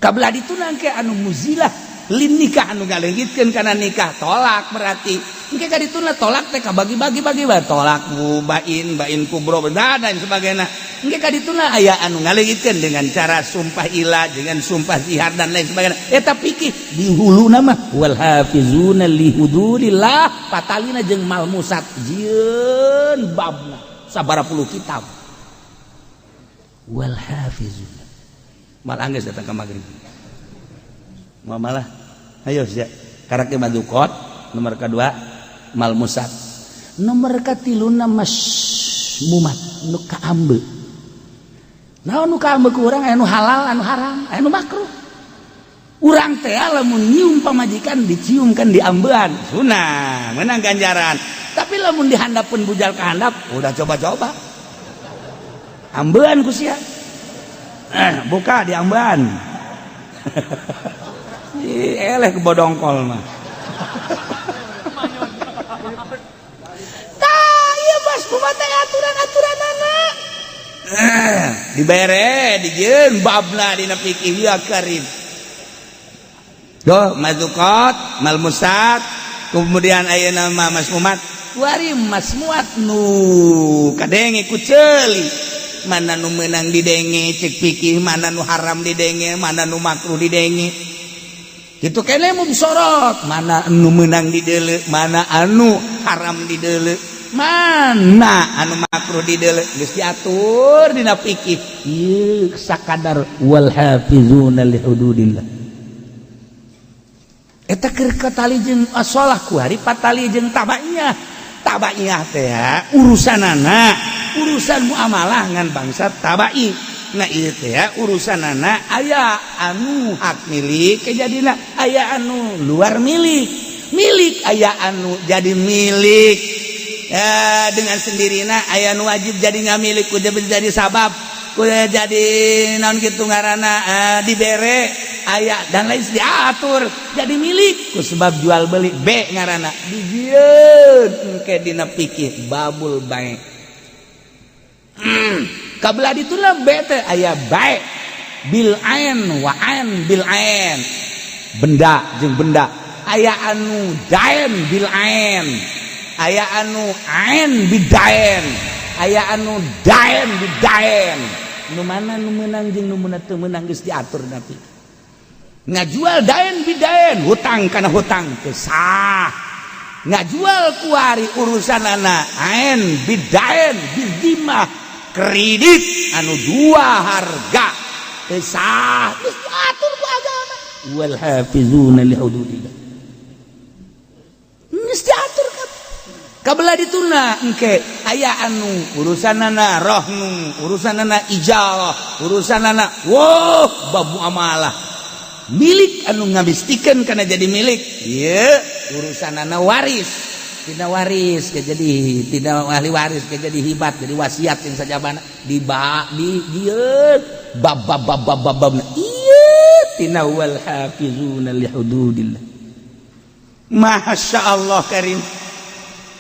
Kabelah dituna engke anu muzilah lin nikah, anu ngaleungitkeun kana nikah, tolak. Berarti engke kadituna tolak teh kabagi-bagi bagi bae, tolak bain, bain kubro dan lain sebagainya. Engke kadituna aya anu ngaleungitkeun dengan cara sumpah ila, dengan sumpah zihar dan lain sebagainya. Eta fikih di huluna mah wal hafizuna li hududillah, patalina jeung malmusat, jieun babna sabaraha puluh kitab. Wal hafizuna mal anggeus datang ka magrib malah. Ayo sia karakter madukot. Nomor kedua malmusat, nomor katiluna masmumat, nu kaambe. Naon nu kaambe ku urang? Aya nu halal, anu haram, aya nu makruh. Urang teh lamun nyium pamajikan, dicium kan diambean, sunah, menang ganjaran. Tapi lamun dihandapun bujal ke handap, udah coba-coba ambean ku sia, buka diambean. Ih, eleh kebodongkol mah. Tah, ieu bos kumaha teh aturan-aturanana. Dibere dijieun babna dina fikih ya karim. Tuh, mazukot, malmusat, kemudian ayeuna mah masmumat. Kuari masmuat nu kadenge ku ceuli. Mana nu meunang didenge cek fikih, mana nu haram didenge, mana nu makruh didenge. Gitu kene sorot, mana anu menang didele, mana anu haram didele, mana anu makruh didele, geus diatur dina fikih. Ieu sakadar wal hafizuna li hududillah. Eta keur katali jeung asolah kuari patali jeung tabaiyah. Tabaiyah teh urusanana urusan muamalah ngan bangsa tabai. Nah, ieu teh urusanana aya anu hak milik kejadina, aya anu luar milik milik, aya anu jadi milik ya, dengan sendirinya, aya anu wajib jadi nggak milik kudu jadi sabab, kudu jadi naon gitu ngaranna, dibere aya dan lain diatur jadi milik ku sebab jual beli B ngaranna, dijieun engke dina fikih babul bai. Kabelah dituna B teh aya bai bil ain wa ain bil ain, benda jeung benda. Aya anu dain bil ain, aya anu ain bidain, aya anu dain bidain. Nu mana nu meunang jeung nu teu meunang geus diatur. Nabi ngajual dain bidain, hutang kana hutang, teu sah. Ngajual kuari urusan anak ain bidain bidimah, kredit anu dua harga, teu sah. Geus diatur ku agama. Wal hafizuna li hududillah, geus diatur. Kabelah dituna engke aya anu urusanana rohnu, urusanana ijarah, urusanana wow bab muamalah milik anu ngabistikeun kana jadi milik. Ieu urusanana waris, tidak waris ke jadi tidak ahli waris ke jadi hibat, jadi wasiat yang sajabana di ba di dieu bab bab bab bab bab bab. Ieu tina wal hafizuna li hududillah. Masya Allah karim.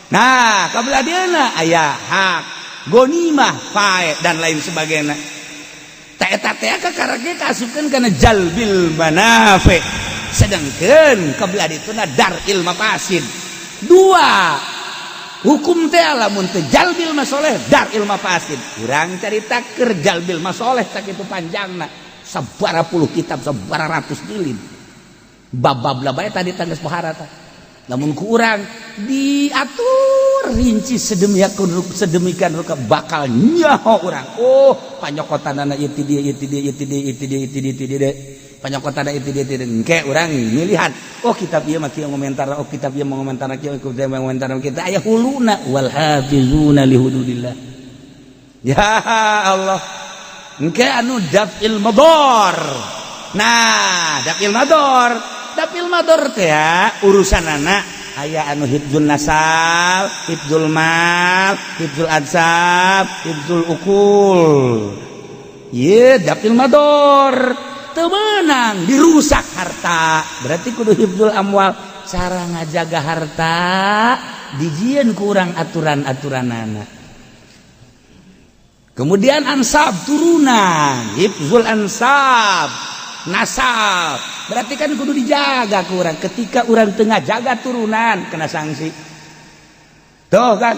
Nah, kabelah dieuna aya hak gonimah, fae dan lain sebagainya. Tak eta teh kakarake kaasupkeun kana jalbil manafi, sedangkan kabelah dituna dar'il mafasid dua. Hukum teh lamun teu jalbil masoleh, dar'il mafasid. Urang carita keur jalbil masoleh sakitu panjangna, sabara puluh kitab, sabara ratus jilid, bab-bab lah bae tadi tangges pohara tah. Lamun ku urang diatur rinci sedemikian sedemikian rupa, bakal nyaho urang, oh, panyokotanana ieu ti dieu, ieu ti dieu, ieu ti dieu, ieu ti dieu, ieu ti dieu, ti dieu, panyokotanana ieu ti dieu, ti dieu. Engke urang milihan, oh, kitab ieu mah kieu ngomentar, oh, kitab ieu mah ngomentar kieu, kitab ieu ngomentar kita aya huluna. Wal hafizuna li hududillah. Ya Allah, engke anu daf'il madar. Nah, daf'il madar, daf'il madar teh ya, urusan anak aya anu hifdzul nasab, hifdzul mal, hifdzul ansab, hifdzul uqul. Ye, daf'il madar teu meunang dirusak harta, berarti kudu hifdzul amwal. Cara ngajaga harta dijieun ku urang aturan-aturanana. Kemudian ansab, turunan, hifdzul ansab, nasab, berarti kan kudu dijaga ku urang. Ketika urang tengah jaga turunan, kena sanksi tuh kan.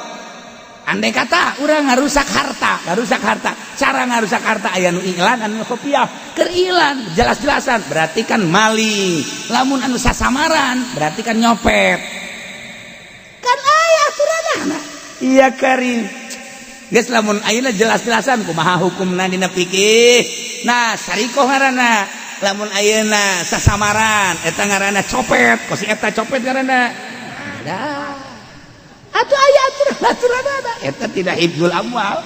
Andai kata urang ngarusak harta, ngarusak harta, cara ngarusak harta aya nu iklan, anu kopiah. Keur ilan jelas-jelasan berarti kan maling. Lamun anu sasamaran berarti kan nyopet. Kan aya aturanana. Iya karim. Geus, lamun ayeuna jelas-jelasan kumaha hukumna dina fikih? Nah, sarikoh ngaranna. Lamun ayeuna sasamaran eta ngaranna copet, kos eta copet ngaranna. Dah. Atuh aya aturan aturan eta tidak hifdzul amwal.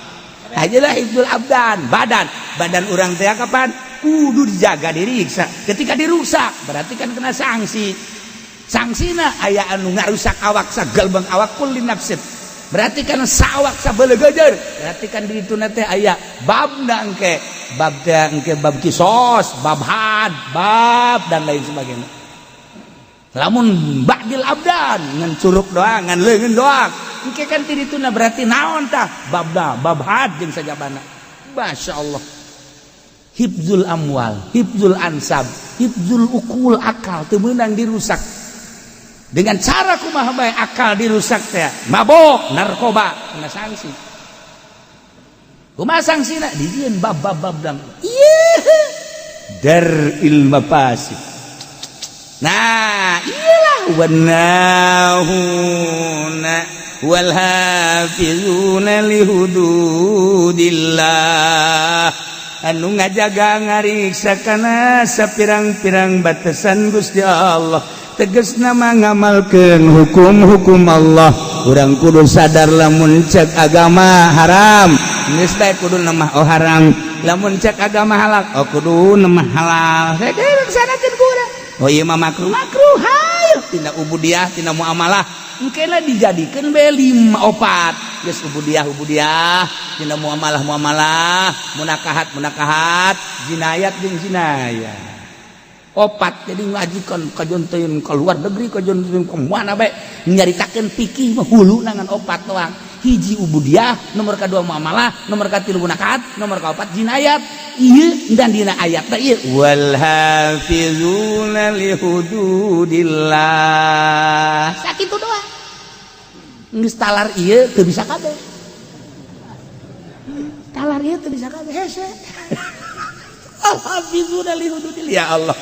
Ajalah hifdzul abdan, badan. Badan urang teh kapan kudu dijaga, diriksa. Ketika dirusak berarti kan kena sanksi. Sanksina aya anu ngarusak awak sagalbang awak, kulli nafsin. Berarti kan sawak sabelegejer. Berarti kan di ditu teh aya babna engke, bab teh engke bab kisos, bab had, bab dan lain sebagainya. Lamun ba'dil abdan ngan curug doang, ngan leungeun doang, engke kan ti dituna berarti naon tah babda, bab had jeung sajabana. Masya Allah, hifdzul amwal, hifdzul ansab, hifdzul uqul, akal teu meunang dirusak. Dengan cara kumaha bae akal dirusak teh? Mabok, narkoba, kena sanksi. Kumaha sanksina? Dijieun bab bab bab dang ieu dar'il mafasid. Nah, iyalah, wanahuna wal hafizuna li hududillah, anu ngajaga ngariksa kana sapirang-pirang batasan Gusti Allah, tegas nama ngamalkeun hukum-hukum Allah. Urang kudu sadar, lamun cek agama haram, geus bae kudu nama oh haram. Lamun cek agama halal, oh kudu nama halal. Laksanakeun ku urang. Oh, ieu mah makruh, makruh. Hayo tina ubudiah, tina muamalah, engkena dijadikeun be lima opat. Geus ubudiah ubudiah, tina muamalah muamalah, munakahat munakahat, jinayat jeung jinayat, opat. Jadi ngajikan kajon teuing ke luar negeri, kajon teuing ke mana bae, nyaritakeun fikih mah hulu ngan opat doang. Hiji ubudiah, nomor kedua muamalah, nomor katilu munakahat, nomor kaopat jinayat. Ieu dan dina ayat teh ieu wal hafizuna li hududillah, sakitu doang. Geus talar ieu teu bisa kabeh, talar ieu teu bisa kabeh, hese. Al hafizuna li hududillah. Ya Allah,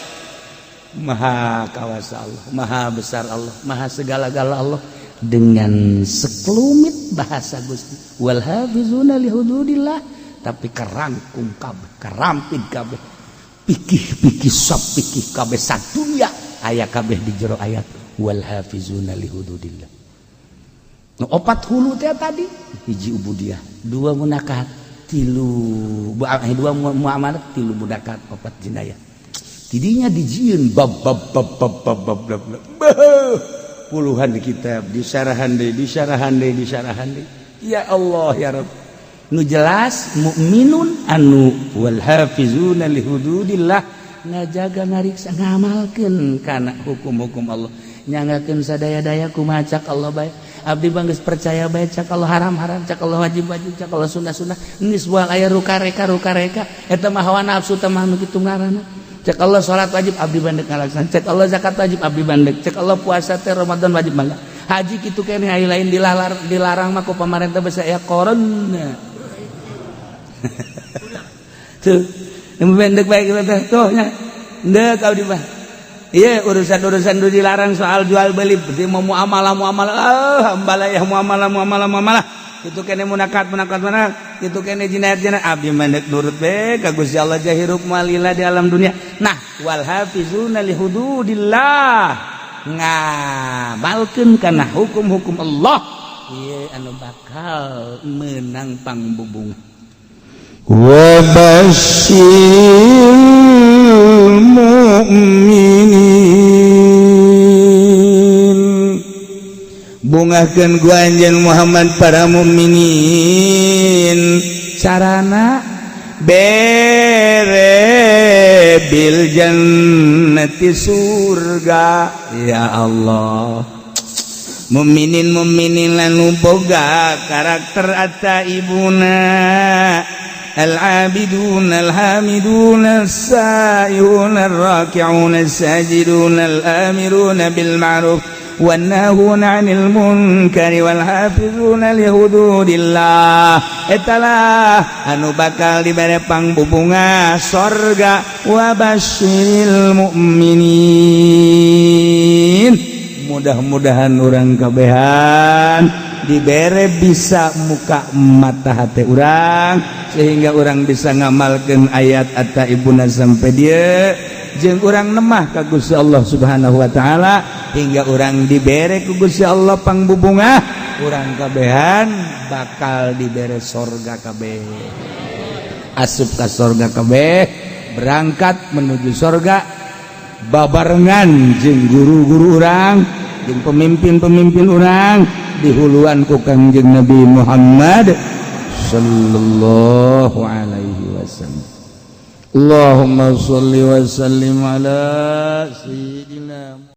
maha kawasa Allah, maha besar Allah, maha segala-gala Allah. Dengan sekelumit bahasa Gusti wal hafizuna li hududillah, tapi kerangkum kabeh, kerampit kabeh pikih-pikih, sop pikih kabeh sadunya aya kabeh di jero ayat wal hafizuna li hududillah. Nu opat hulu teh tadi, hiji ubudiah, dua munakahat, tilu dua muamalah, tilu munakahat, opat jinayah. Tidinya dijieun bab bab bab bab bab bab bab, bab puluhan kitab disarahan deui, disarahan deui, disarahan deui. Ya Allah, ya Rabb, nu jelas mukminun anu wal hafizuna li hududillah, ngajaga, ngariksa, ngamalkeun kana hukum-hukum Allah, nyanggakeun sadaya-daya. Kumaha cak Allah bae, abdi bang geus percaya bae. Cak Allah haram haram, cak Allah wajib wajib, cak Allah sunnah sunnah. Geus moal aya rukareka rukareka, eta mah hawa nafsu teh mah nu kitu ngaranna. Cek Allah salat wajib, abdi bandek ngalaksanakeun. Cek Allah zakat wajib, abdi bandek. Cek Allah puasa teh Ramadan wajib, mangga. Haji kitu keneh, aya lain dilarang, dilarang mah ku pamarentah bisa aya corona. Tuh, yang pendek baik teh tuh nya. Ndek abdi mah. Iya, urusan-urusan nu dilarang soal jual beli, berarti mau muamalah muamalah, ah hambalayah muamalah muamalah muamalah. Itu kene munakat munakat mana? Itu kene jinayat jinayat, abdi mah ndek nurut be ka Gusti Allah, hirup malila di alam dunia. Nah, wal hafizuna li hududillah, ngamalkeun kana hukum-hukum Allah. Ieu anu bakal menang pangbubungan. Wa basyiril mu'minin, bungahkeun ku anjeun Muhammad para mukminin. Carana bere bil jannati, surga. Ya Allah, mukminin mukminin anu boga karakter at-taibuna al-abidun al-hamidun as-saihun ar-raki'un as-sajidun al-amirun bil ma'ruf wan-nahuna 'anil munkari wal hafizuna li hududillah. Etalah anu bakal dibere pangbubunga sorga. Wa basyiril mukminin. Mudah-mudahan urang kabehan dibere bisa muka mata hati urang sehingga urang bisa ngamalkan ayat at-taibuna sampai dia jeung urang nemah ka Gusti Allah Subhanahu wa taala hingga urang dibere ku Gusti Allah pangbubunga. Urang kabehan bakal dibere sorga kabeh, asup ka sorga kabeh, berangkat menuju sorga babarengan jeung guru-guru urang jeung pemimpin-pemimpin urang, dihuluan ku Kangjeng Nabi Muhammad sallallahu alaihi wasallam. Allahumma sholli wa sallim ala sayyidina.